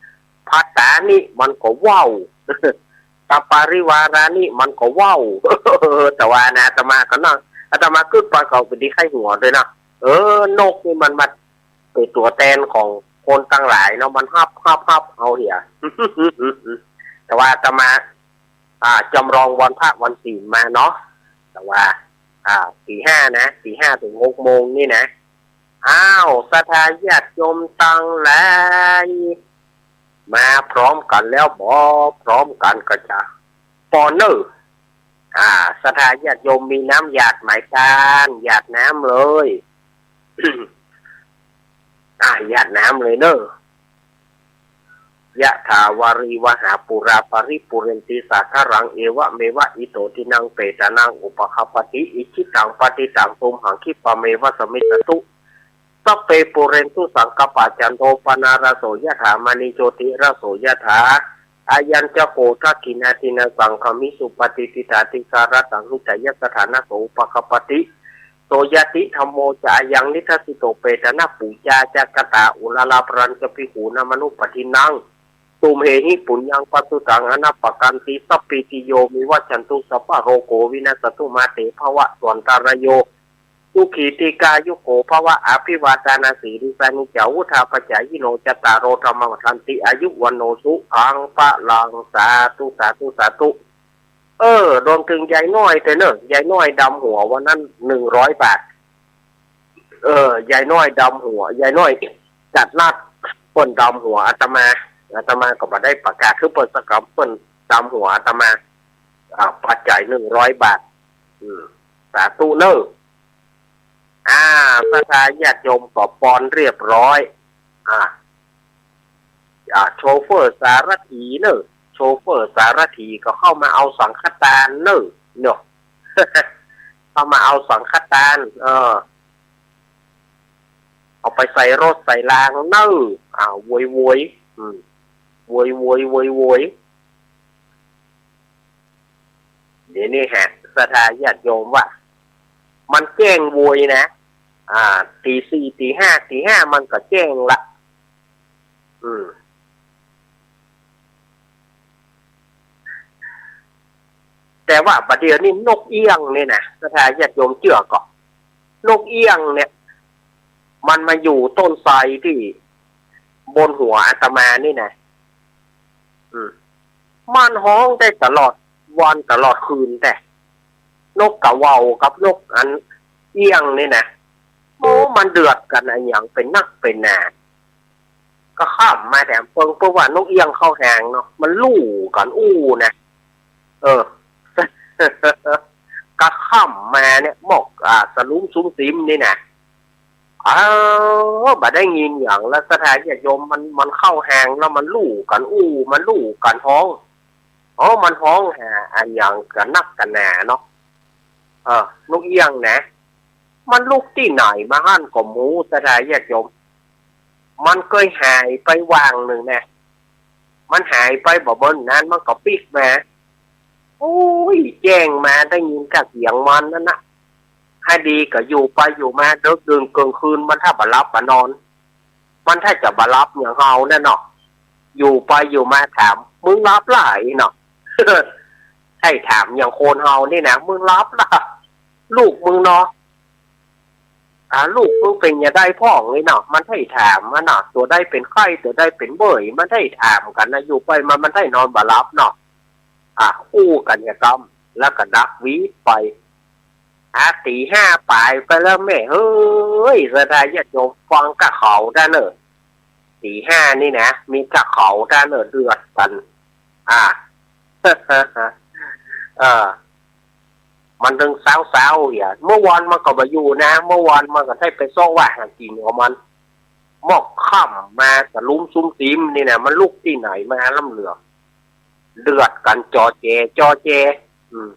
ภัตตานิ มันก็เว้า สัปปาริวารานิ มันก็เว้า แต่ว่านะ อาตมาก็นั่ง อาตมาก็ไปก็ไปดีใค่หัวตวยนะ เออ นกนี่มันมาเป๋นตั๋วแตนของคนตังหลายเนาะ มันฮับ ฮับ ฮับเอาเหีย แต่ว่าอาตมา อ่า จำลองวันพระวันศีลมาเนาะ แต่ว่า อ่า ตีห้านะ ตีห้าเถิงหกโมงนี่นะ อ้าว ศรัทธาญาติโยมตังหลาย มาพร้อมกั๋นแล้วบ่ พร้อมกั๋นก็จะปอนเน่อ อ่า ศรัทธาญาติโยมมีน้ำหยาดไหมตาน หยาดน้ำเลย อ่า หยาดน้ำเลยเน่อ ยะถาวาริวหาปูราปริปูเรนติสาคารัง เอวะเมวะอิโตทินังเปตานังอุปคปปติ อิจฉิตังปฏิตังตุมหังคิปะเมวะสมมิจจตุ สัพเพปูเรนตุสังกัปปา จันโทปนารโสยะถา มณีโชติรโสยะถา อายัญจะโกทักขินาทินาสังขมิสุปฏิติตาติสารตังหิตายะสถานะโสอุปคปปติ โสยะติธัมโมจะอายังนิทัสสิโต เปตานะปูจาจะกะตา อุลาลาปรัญจะภิกขูนามนุปปทินนัง ตุมเหหิปุญญังปะสุตังอนัปปะกันติ สัพพีติโยวิวัชชันตุ สัพพะโรโควินัสสะตุ มาเตภะวัตวันตะราโย สุขีติกายุโกภะวะ อภิวาทานาสีลิสานิจจาวุธาปะจายิโน จัตตาโรธัมมาวัฑฒันติ อายุวัณโณสุขังพะลัง สาธุ สาธุ สาธุ เออ รวมเถิงยายน้อยตวยเน่อ ยายน้อยดำหัววันนั้นหนึ่งร้อยบาท เออ ยายน้อยดำหัว ยายน้อยจัดนัด เปิ้นดำหัวอาตมา อาตมาก็บ่ได้ประกาศหื้อเปิ้นสักกำ เปิ้นดำหัวอาตมา อ่า ปัจจัยหนึ่งร้อยบาท อืม สาธุเน่อ อ่า ศรัทธาญาติโยมก็ปอนเรียบร้อย อ่า อ่า โชเฟอร์สารถีเน่อ โชเฟอร์สารถีก็เข้ามาเอาสังฆทานเน่อ เนาะ เข้ามาเอาสังฆทาน เออ เอาไปใส่รถใส่รางเน่อ อ่า โวยโวย อืม โวยโวย โวยโวย เดี๋ยวนี้ฮะ ศรัทธาญาติโยมว่า มันแจ้งโวยนะ อ่า ตีสี่ ตีห้า ตีห้ามันก็แจ้งละ อืม แต่ว่าบัดเดี๋ยวนี้นกเอี้ยงนี่นะ ศรัทธาญาติโยมเจื้อก่อ นกเอี้ยงเนี่ย มันมาอยู่ต้นไทรตี้บนหัวอาตมานี่นะ อืม มันฮ้องได้ตลอดวันตลอดคืนแต๊ นกกระเหว่ากับนกอันเอี้ยงนี่นะ โอ้ มันเดือดกั๋นอะหยังเป๋นนักเป๋นหนา ก็ค่ำมาแถมเปิง เพราะว่านกเอี้ยงเข้าฮางเนาะ มันลู่กั๋นอู้นะ เออ ก็ค่ำมาเนี่ย หมอก อ่า สะลุ้มสุมสิมนี่นะ เออ บ่ได้ยินหยังแล้ว ศรัทธาญาติโยม มัน มันเข้าฮางแล้ว มันลู่กั๋นอู้ มันลู่กั๋นฮ้อง อ๋อ มันฮ้องหาอะหยังกั๋นนักกั๋นหนาเนาะ เออ นกเอี้ยงนะ มันลุกตี้ไหนมาหั้นก็บ่ฮู้ ศรัทธาญาติโยม มันเกยหายไปว่างนึ่งนะ มันหายไปบ่เบิ่นนาน มันก็ปิ๊กมา โอ้ย แจ้งมา ได้ยินก้าเสียงมันนั้นนะ หาดีก็อยู่ไปอยู่มา เดิกดื่นเกิ่งคืน มันถ้าบ่หลับบ่นอน มันถ้าจะบ่หลับอย่างเฮานั่นเนาะ อยู่ไปอยู่มาถาม มึงหลับละไอ้เนาะ ใช่ถามอย่างคนเฮานี่นะ มึงหลับละ ลูกมึงเนาะ อ่า ลูกมึงเป๋นจะใดพ่องนี่เนาะ มันได้ถามมันเนาะ ตั๋วใดเป๋นไข้ ตั๋วใดเป๋นเบย มันได้ถามกั๋นนะ อยู่ไปมามันได้นอนบ่หลับเนาะ อ่ะ อู้กั๋นอย่างกำ แล้วก็ดับวีดไป อ่ะ ตีห้าป๋ายไปแล้วแม่เฮ้ย ศรัทธาญาติโยม ฟังก้าเขาด้านเนอะ ตีห้านี่นะ มีก้าเขาด้านเนอะ เดือดกั๋น อ่ะ เออ มันตึงเซ้าๆ เหีย เมื่อวานมันก็บ่อยู่นะ เมื่อวานมันก็ได้ไปเซาะว่าหากิ๋นของมัน หมอกค่ำมาสะลุ้มสุมสิมนี่นะ มันลุกตี้ไหนมาล้ำเหลือ เดือดกั๋นจอแจ จอแจ อืม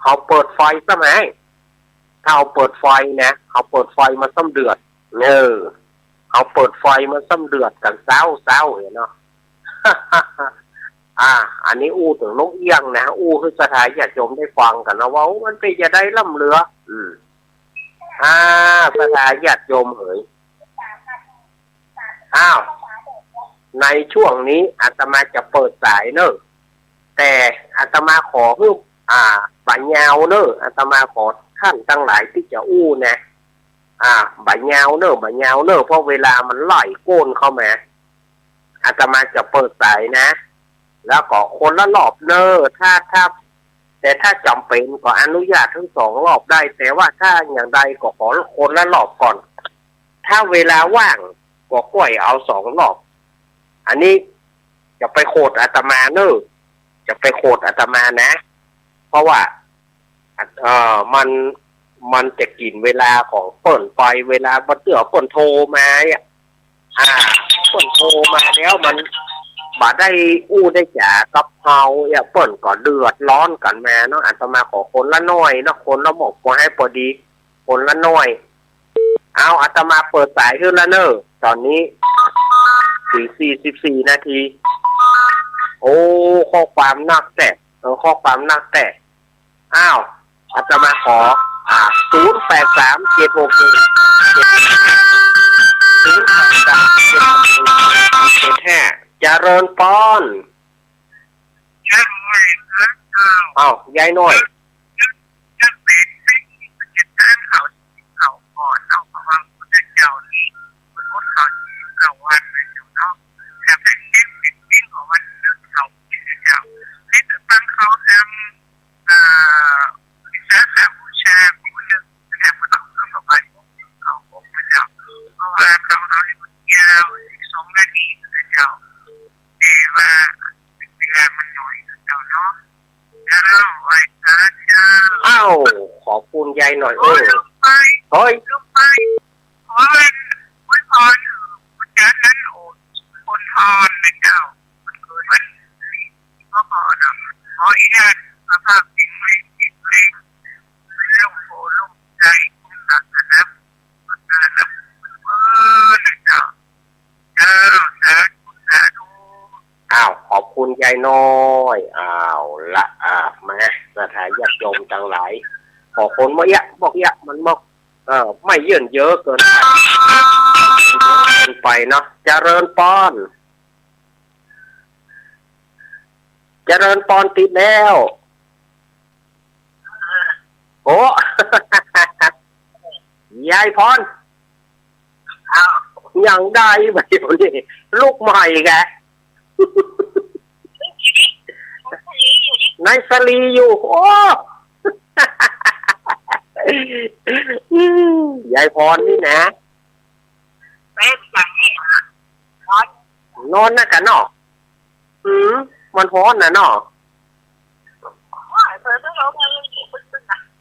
เฮาเปิดไฟซ้ำไห้ ถ้าเฮาเปิดไฟนะ เฮาเปิดไฟมันซ้ำเดือด เออ เฮาเปิดไฟมันซ้ำเดือดกั๋นเซ้าๆ เหียเนาะ อ่า อันนี้อู้เถิงนกเอี้ยงนะ อู้หื้อศรัทธาญาติโยมได้ฟังกั๋นนะ ว่า โอ้ มันเป๋นจะใดล้ำเหลือ อืม อ่า ศรัทธาญาติโยมเหย อ้าว ในช่วงนี้อาตมาจะเปิดสายเนอะ แต่อาตมาขอหื้อ อ่า บ่ายาวเนอะ อาตมาขอต้านตังหลายตี้จะอู้นะ อ่า บ่ายาวเนอะ บ่ายาวเนอะ เพราะเวลามันไหลโก้นเข้ามา อาตมาจะเปิดสายนะ แล้วก็คนละรอบเนอะ ถ้า ถ้า แต่ถ้าจ๋ำเป๋นก็อนุญาตทั้งสองรอบได้ แต่ว่าถ้าอย่างใดก็ขอคนละรอบก่อน ถ้าเวลาว่างก็ก้อยเอาสองรอบ อันนี้จะไปโขดอาตมาเนอะ จะไปโขดอาตมานะ เพราะว่า เอ่อ มัน มันจะกิ๋นเวลาของเปิ้นไป เวลาบ่าเตื้อเปิ้นโทรมาเนี่ย อ่า เปิ้นโทรมาแล้วมันบ่ได้อู้ได้จ๋ากับเฮาเนี่ย เปิ้นก็เดือดร้อนกั๋นมาเนาะ อาตมาขอคนละหน้อยเนาะ คนละหมอก พอหื้อพอดี คนละหน้อย เอา อาตมาเปิดสายหื้อละเนอะ ต๋อนนี้ สี่ สี่สิบสี่นาที โอ้ ข้อความนักแต๊ เออ ข้อความนักแต๊ อ้าว อาตมาขอ อ่า ศูนย์แปดสาม เจ็ดหกหนึ่ง ศูนย์แปดสาม เจ็ดหกหนึ่ง เจ็ดห้า เจริญปอน อ้าว ยายน้อย เอ่อ วิสาขบูชา ของเรื่องแสดงว่าต้องเข้าไปขององค์พระเจ้า เพราะว่าเขาเอาเรื่องยาวสิบสองนาทีนะเจ้า แต่ว่าเวลามันน้อยนะเจ้าเนาะ แล้วไหว้พระ หน่อย เออ เฮ้ย ขออวยพร ขออวยพรนะเจ้า วันเกิดวัน ขอพรนะ ขอให้ท่านสุขภาพแข็งแรง แข็งแรง ร่มโพธิ์ร่มไทร คุณศาสนา พุทธศาสนา เออ นะเจ้า เจ้า สาธุ สาธุ อ้าว ขอบคุณยายน้อย อ้าวละ อ่า มา ศรัทธาญาติโยมตังหลาย ขอคนบ่เยียะ บ่เยียะ มันบ่ เออ ไม่เยินเยอะเกินไป เกินไปเนาะ เจริญปอน เจริญปอนติดแล้ว โอ้ ยายพร ยังได้ไหมวันนี้ ลุกใหม่แก ในสลีอยู่ โอ้ ยายพรนี่นะ นอนนะกะเนาะ อืม มันฮ้อนน่ะเนาะ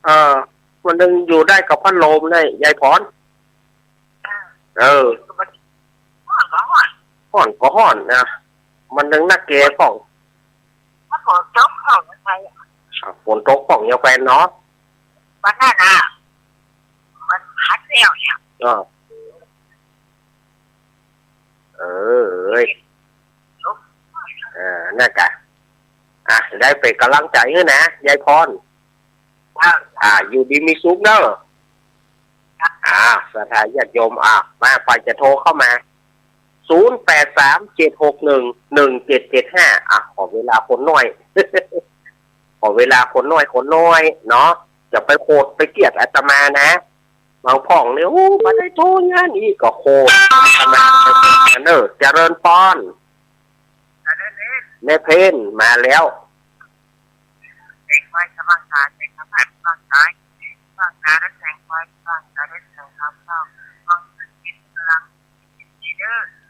เออ มันยังอยู่ได้กับพัดลมเลย ยายพร เออ ฮ้อนก็ฮ้อนนะ มันยังนักแกพ่อง มันฝนตกพ่องยังไปอะ อ่ะ ฝนตกพ่องยังไปเนาะ วันนั้นน่ะ มันพัดแล้วเนี่ย เออ เออ เอ้ย เออ นั่นกะ อ่ะ ได้เป๋นก๋ำลังใจ๋หื้อนะ ยายพร อ่ะ อ่ะ อยู่ดีมีสุขเนาะ อ่ะ ศรัทธาญาติโยม อ่ะ มา ใผจะโทรเข้ามา ศูนย์แปดสาม เจ็ดหกหนึ่ง หนึ่งเจ็ดเจ็ดห้า อ่ะ ขอเวลาคนน้อย ขอเวลาคนน้อย คนน้อยเนาะ จะไปโขดไปเกลียดอาตมานะ บางพ่องเนี่ย โอ้ บ่ได้โทรงานอีกก็โขดอาตมา เนอะ เจริญปอน แม่เพ็ญมาแล้ว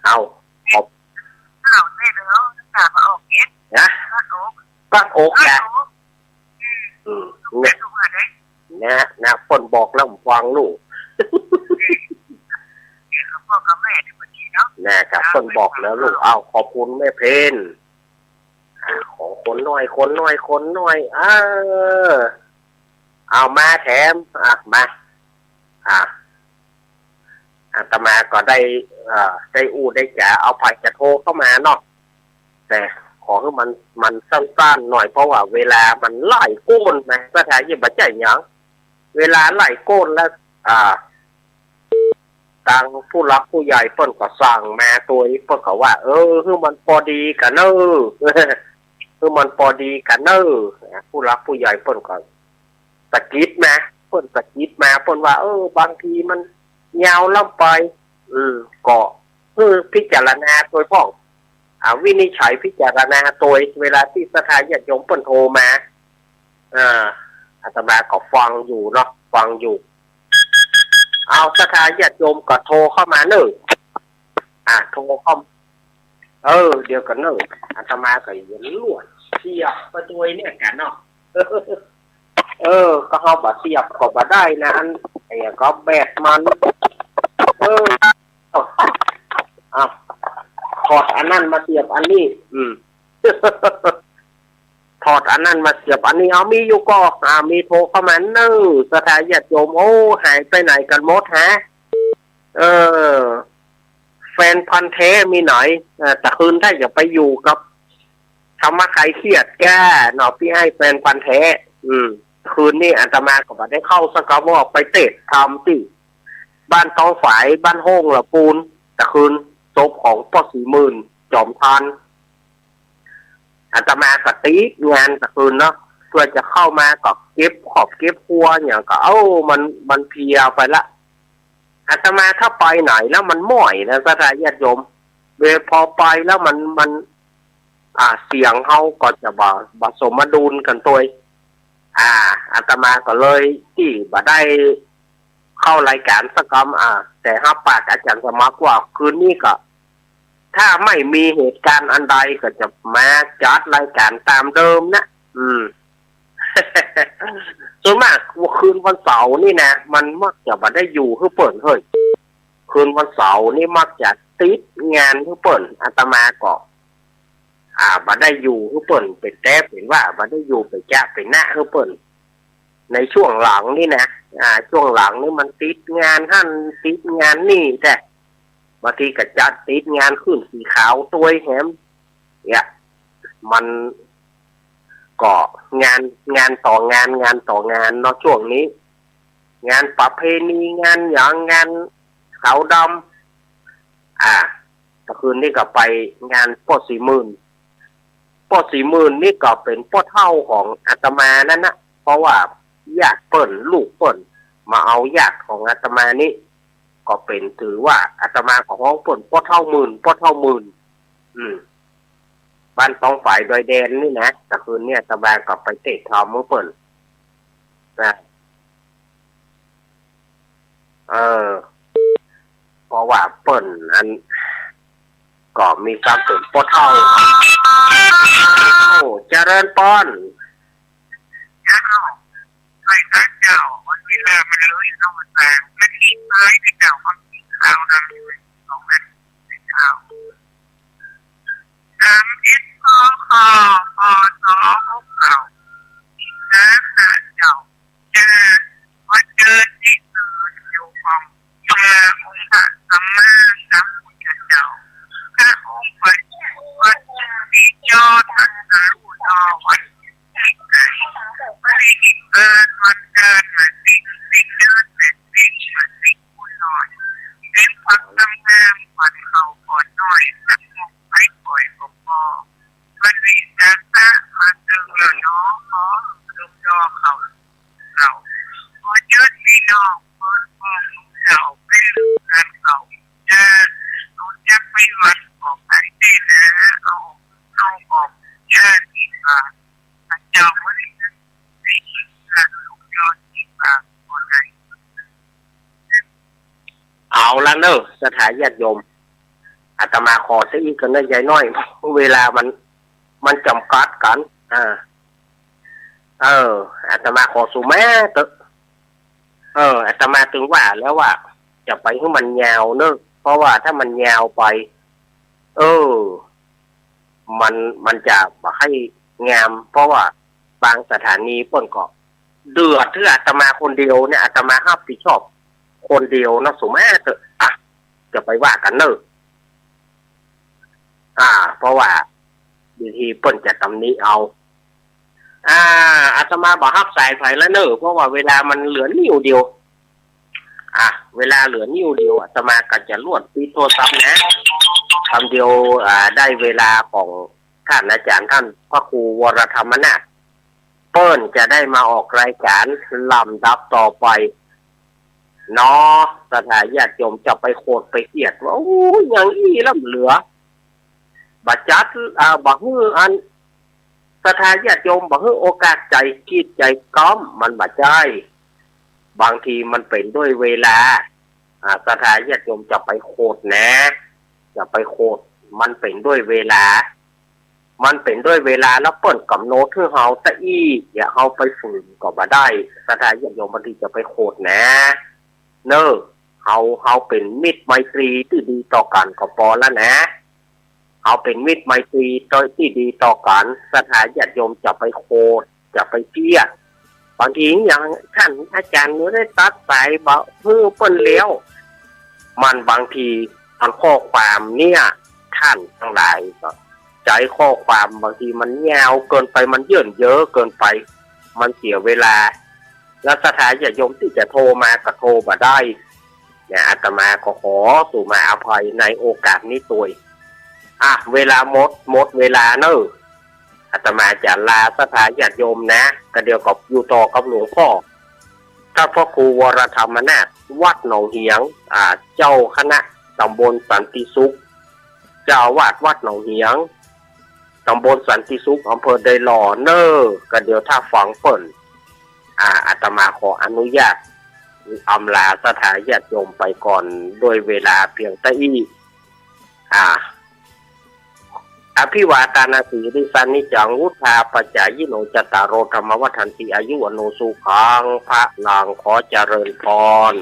เอา ขอบ นะ ปักอกแหละ อืม เนี่ย นะ เปิ้นบอกแล้วผมฟังลูก นะครับ เปิ้นบอกแล้วลูก เอา ขอบคุณแม่เพ็ญ อ่า ของคนน้อย คนน้อย คนน้อย เออ เอามาแถม อ่ะ มา อ่ะ อาตมาก็ได้ เอ่อ ได้อู้ได้จ๋า เอาใผจะโทรเข้ามาเนาะ แต่ขอหื้อมัน มันสั้นๆ หน่อย เพราะว่าเวลามันหลายโก้นนะ ศรัทธาญาติโยม บ่ใจ้หยัง เวลาหลายโก้นแล้ว อ่า ตางผู้หลักผู้ใหญ่เปิ้นก็สั่งมาตวย เปิ้นก็ว่า เออ หื้อมันปอดีกั๋นเน่อ หื้อมันปอดีกั๋นเน่อ ผู้หลักผู้ใหญ่เปิ้นก็สะกิดมา เปิ้นสะกิดมา เปิ้นว่า เออ บางทีมันยาวล้ำไป อืม ก็หื้อพิจารณาตวยพ่อง อ่า วินิจฉัยพิจารณาตวย เวลาตี้ศรัทธาญาติโยมเปิ้นโทรมา เออ อาตมาก็ฟังอยู่เนาะ ฟังอยู่ เอา ศรัทธาญาติโยมก็โทรเข้ามาเน่อ อ่ะ โทรเข้า เออ เดี๋ยวก่อนเน่อ อาตมาก็ยังลวดเสียบไปตวยเนี่ยกั๋นเนาะ เออ ก็เฮาบ่เสียบก็บ่ได้นะ อัน ไอ้ก็แบตมัน เออ อ่ะ ถอดอันนั้นมาเสียบอันนี้ อืม ถอดอันนั้นมาเสียบอันนี้ เอา มีอยู่ก่อ อ่า มีโทรเข้ามาเน่อ ศรัทธาญาติโยม โอ้ หายไปไหนกั๋นหมดฮะ เออ แฟนพันธุ์แท้มีไหน เออ ตะคืนถ้าอยากไปอยู่กับธรรมะคลายเครียดแก้เนาะ ปี้ไอ้แฟนพันธุ์แท้ อืม คืนนี้อาตมาก็บ่ได้เข้าสักกะ ว่าไปเตะธรรมตี้บ้านตองฝาย บ้านโฮ่งละปูน ตะคืนศพของป้อศรีหมื่น จอมทาน อาตมาก็ติดงานตะคืนเนาะ เพื่อจะเข้ามาก็เก็บครอบเก็บครัวหยังก็ เอ้า มัน มันเพลียไปละ อาตมาถ้าไปไหนแล้วมันม่อยนะ ศรัทธาญาติโยม เวลาพอไปแล้วมัน มัน อ่า เสียงเฮาก็จะบ่ บ่สมดุลกั๋นตวย อ่า อาตมาก็เลยตี้บ่ได้เข้ารายก๋านสักกำ อ่า แต่ฮับปากอาจ๋ารย์สมัครว่าคืนนี้ก็ ถ้าไม่มีเหตุการณ์อันใดก็จะมาจัดรายก๋านต๋ามเดิมนะ อืม ส่วนมากว่าคืนวันเสาร์นี่นะ มันมักจะบ่ได้อยู่หื้อเปิ้นเฮ้ย คืนวันเสาร์นี่มักจะติดงานหื้อเปิ้น อาตมาก็ อ่า บ่ได้อยู่หื้อเปิ้น เป๋นแต๊เป๋นว่า บ่ได้อยู่เป๋นจะเป๋นนะหื้อเปิ้น ในช่วงหลังนี่นะ อ่า ช่วงหลังนี่มันติดงานหั้น ติดงานนี่แต๊ บางทีก็จะติดงานขึ้นสีขาวตวยแหม เนี่ย มันก็งาน งานต่องาน งานต่องานเนาะ ช่วงนี้ งานประเพณี งานหยัง งานขาวดำ อ่า ตะคืนนี้ก็ไปงานป้อสี่หมื่น ป้อสี่หมื่นนี่ก็เป๋นป้อเฒ่าของอาตมานั้นนะ เพราะว่าญาติเปิ้น ลูกเปิ้น มาเอาญาติของอาตมานี่ ก็เป๋นถือว่าอาตมาก็ฮ้องเปิ้นป้อเฒ่าหมื่น ป้อเฒ่าหมื่น อืม บ้านตองฝายดอยแดนนี่นะ ตะคืนนี้อาตมาก็ไปเตะทอมหื้อเปิ้นนะ เออ เพราะว่าเปิ้นอัน ก็มีความเป๋นป้อเฒ่า โอ้ เจริญปอน เจ้า ไปตังเจ้า วันเวลามันเลยเนาะ มันต่าง มันมีไม้กับเจ้า ความจริงข่าวดำ ของมันข่าว สามเอ็ด พ.ค. พ.ศ. หกเก้า นะ นะเจ้า เออ วันเดือนที่เกิดอยู่ของพระองค์พระสัมมาสัมพุทธเจ้า พระองค์ประสูติจอดตรัสรู้ต่อวันที่เกิด วันที่เกิด วันเกิด วันปี ปีเดือน ปีปี วันปี ผู้น้อย เลี้ยงผักทำงาม วันเข้าก่อนน้อย สักหมกไปปล่อยก็พอ วันวิสาขะมาเถิงแล้วเนาะ ขอลูกยอเขา เขา ขอเชิญพี่น้อง ขอ ขอลูกเจ้า ไปลูกกันเขา จะเอาจักไปวัดออกไปเต้นนะ เอา เอาออกญาติที่ว่าพระเจ้าไม่ได้ให้ลูกยอที่ว่าคนใด เอาละเนอะ ศรัทธาญาติโยม อาตมาขอซะอี้ก่อนเนอะ ยายน้อย เวลามัน มันจ๋ำกัดกั๋น อ่า เออ อาตมาขอสุแม่เต๊อะ เออ อาตมาตึงว่าแล้วว่า จะไปหื้อมันยาวเนอะ เพราะว่าถ้ามันยาวไป เออ มัน มันจะบ่ใค่งาม เพราะว่าบางสถานีเปิ้นก็เดือดหื้ออาตมาคนเดียวเนี่ย อาตมาฮับผิดชอบคนเดียวเนาะ สุแม่เต๊อะ อ่ะ จะไปว่ากั๋นเนอะ อ่า เพราะว่าบางทีเปิ้นจะตำหนิเอา อ่า อาตมาบ่ฮับสายใผละเนอะ เพราะว่าเวลามันเหลือนิ้วเดียว อ่ะ เวลาเหลือนิ้วเดียว อาตมาก็จะลวดปิดโทรศัพท์นะ กำเดียว อ่า ได้เวลาของท่านอาจ๋ารย์ท่านพระครูวรธรรมนาถ เปิ้นจะได้มาออกรายการลำดับต่อไปเนาะ ศรัทธาญาติโยมจะไปโขดไปเคียดว่า โอ้ย ยังอี้ล้ำเหลือ บ่จัด อ่า บ่หื้ออัน ศรัทธาญาติโยมบ่หื้อโอกาส ใจ๋กิจใจ๋ก๊อม มันบ่ใจ้ บางทีมันเป๋นด้วยเวลา อ่า ศรัทธาญาติโยมจะไปโขดนะ จะไปโขด มันเป๋นด้วยเวลา มันเป๋นด้วยเวลา แล้วเปิ้นก๋ำหนดหื้อเฮาซะอี้ อย่าเฮาไปฝืนก็บ่ได้ ศรัทธาญาติโยม บางทีจะไปโขดนะ เนอะ เฮา เฮาเป๋นมิตรไมตรีตี้ดีต่อกั๋นก็ปอละนะ เฮาเป๋นมิตรไมตรีตี้ดีต่อกั๋น ศรัทธาญาติโยมจะไปโขด จะไปเคียด บางทีอย่างท่านอาจ๋ารย์หนูได้ตัดสายบ่หื้อเปิ้นแล้ว มันบางทีมันข้อความเนี่ย ท่านตังหลายก็ ใจ๋ข้อความบางทีมันยาวเกินไป มันเยินเย้อเกินไป มันเสียเวลา แล้วศรัทธาญาติโยมตี้จะโทรมาก็โทรบ่ได้ เนี่ย อาตมาก็ขอสุมาอภัยในโอกาสนี้ตวย อ่ะ เวลาหมด หมดเวลาเนอะ อาตมาจะลาศรัทธาญาติโยมนะ ก็เดี๋ยวก็อยู่ต่อกับหลวงพ่อ ท่านพระครูวรธรรมนาถ วัดหนองเหียง อ่า เจ้าคณะตำบลสันติสุข เจ้าอาวาสวัดหนองเหียง ตำบลสันติสุข อำเภอดอยหล่อเนอะ ก็เดี๋ยวถ้าฟังเปิ้น อ่า อาตมาขออนุญาตอำลาศรัทธาญาติโยมไปก่อนด้วยเวลาเพียงเต้าอี้ อ่า อภิวาทานาสีลิสสะนิจจัง วุฑฒาปจายิโน จัตตาโร ธัมมาวัฑฒันติ อายุ วัณโณ สุขัง พลัง ขอเจริญพร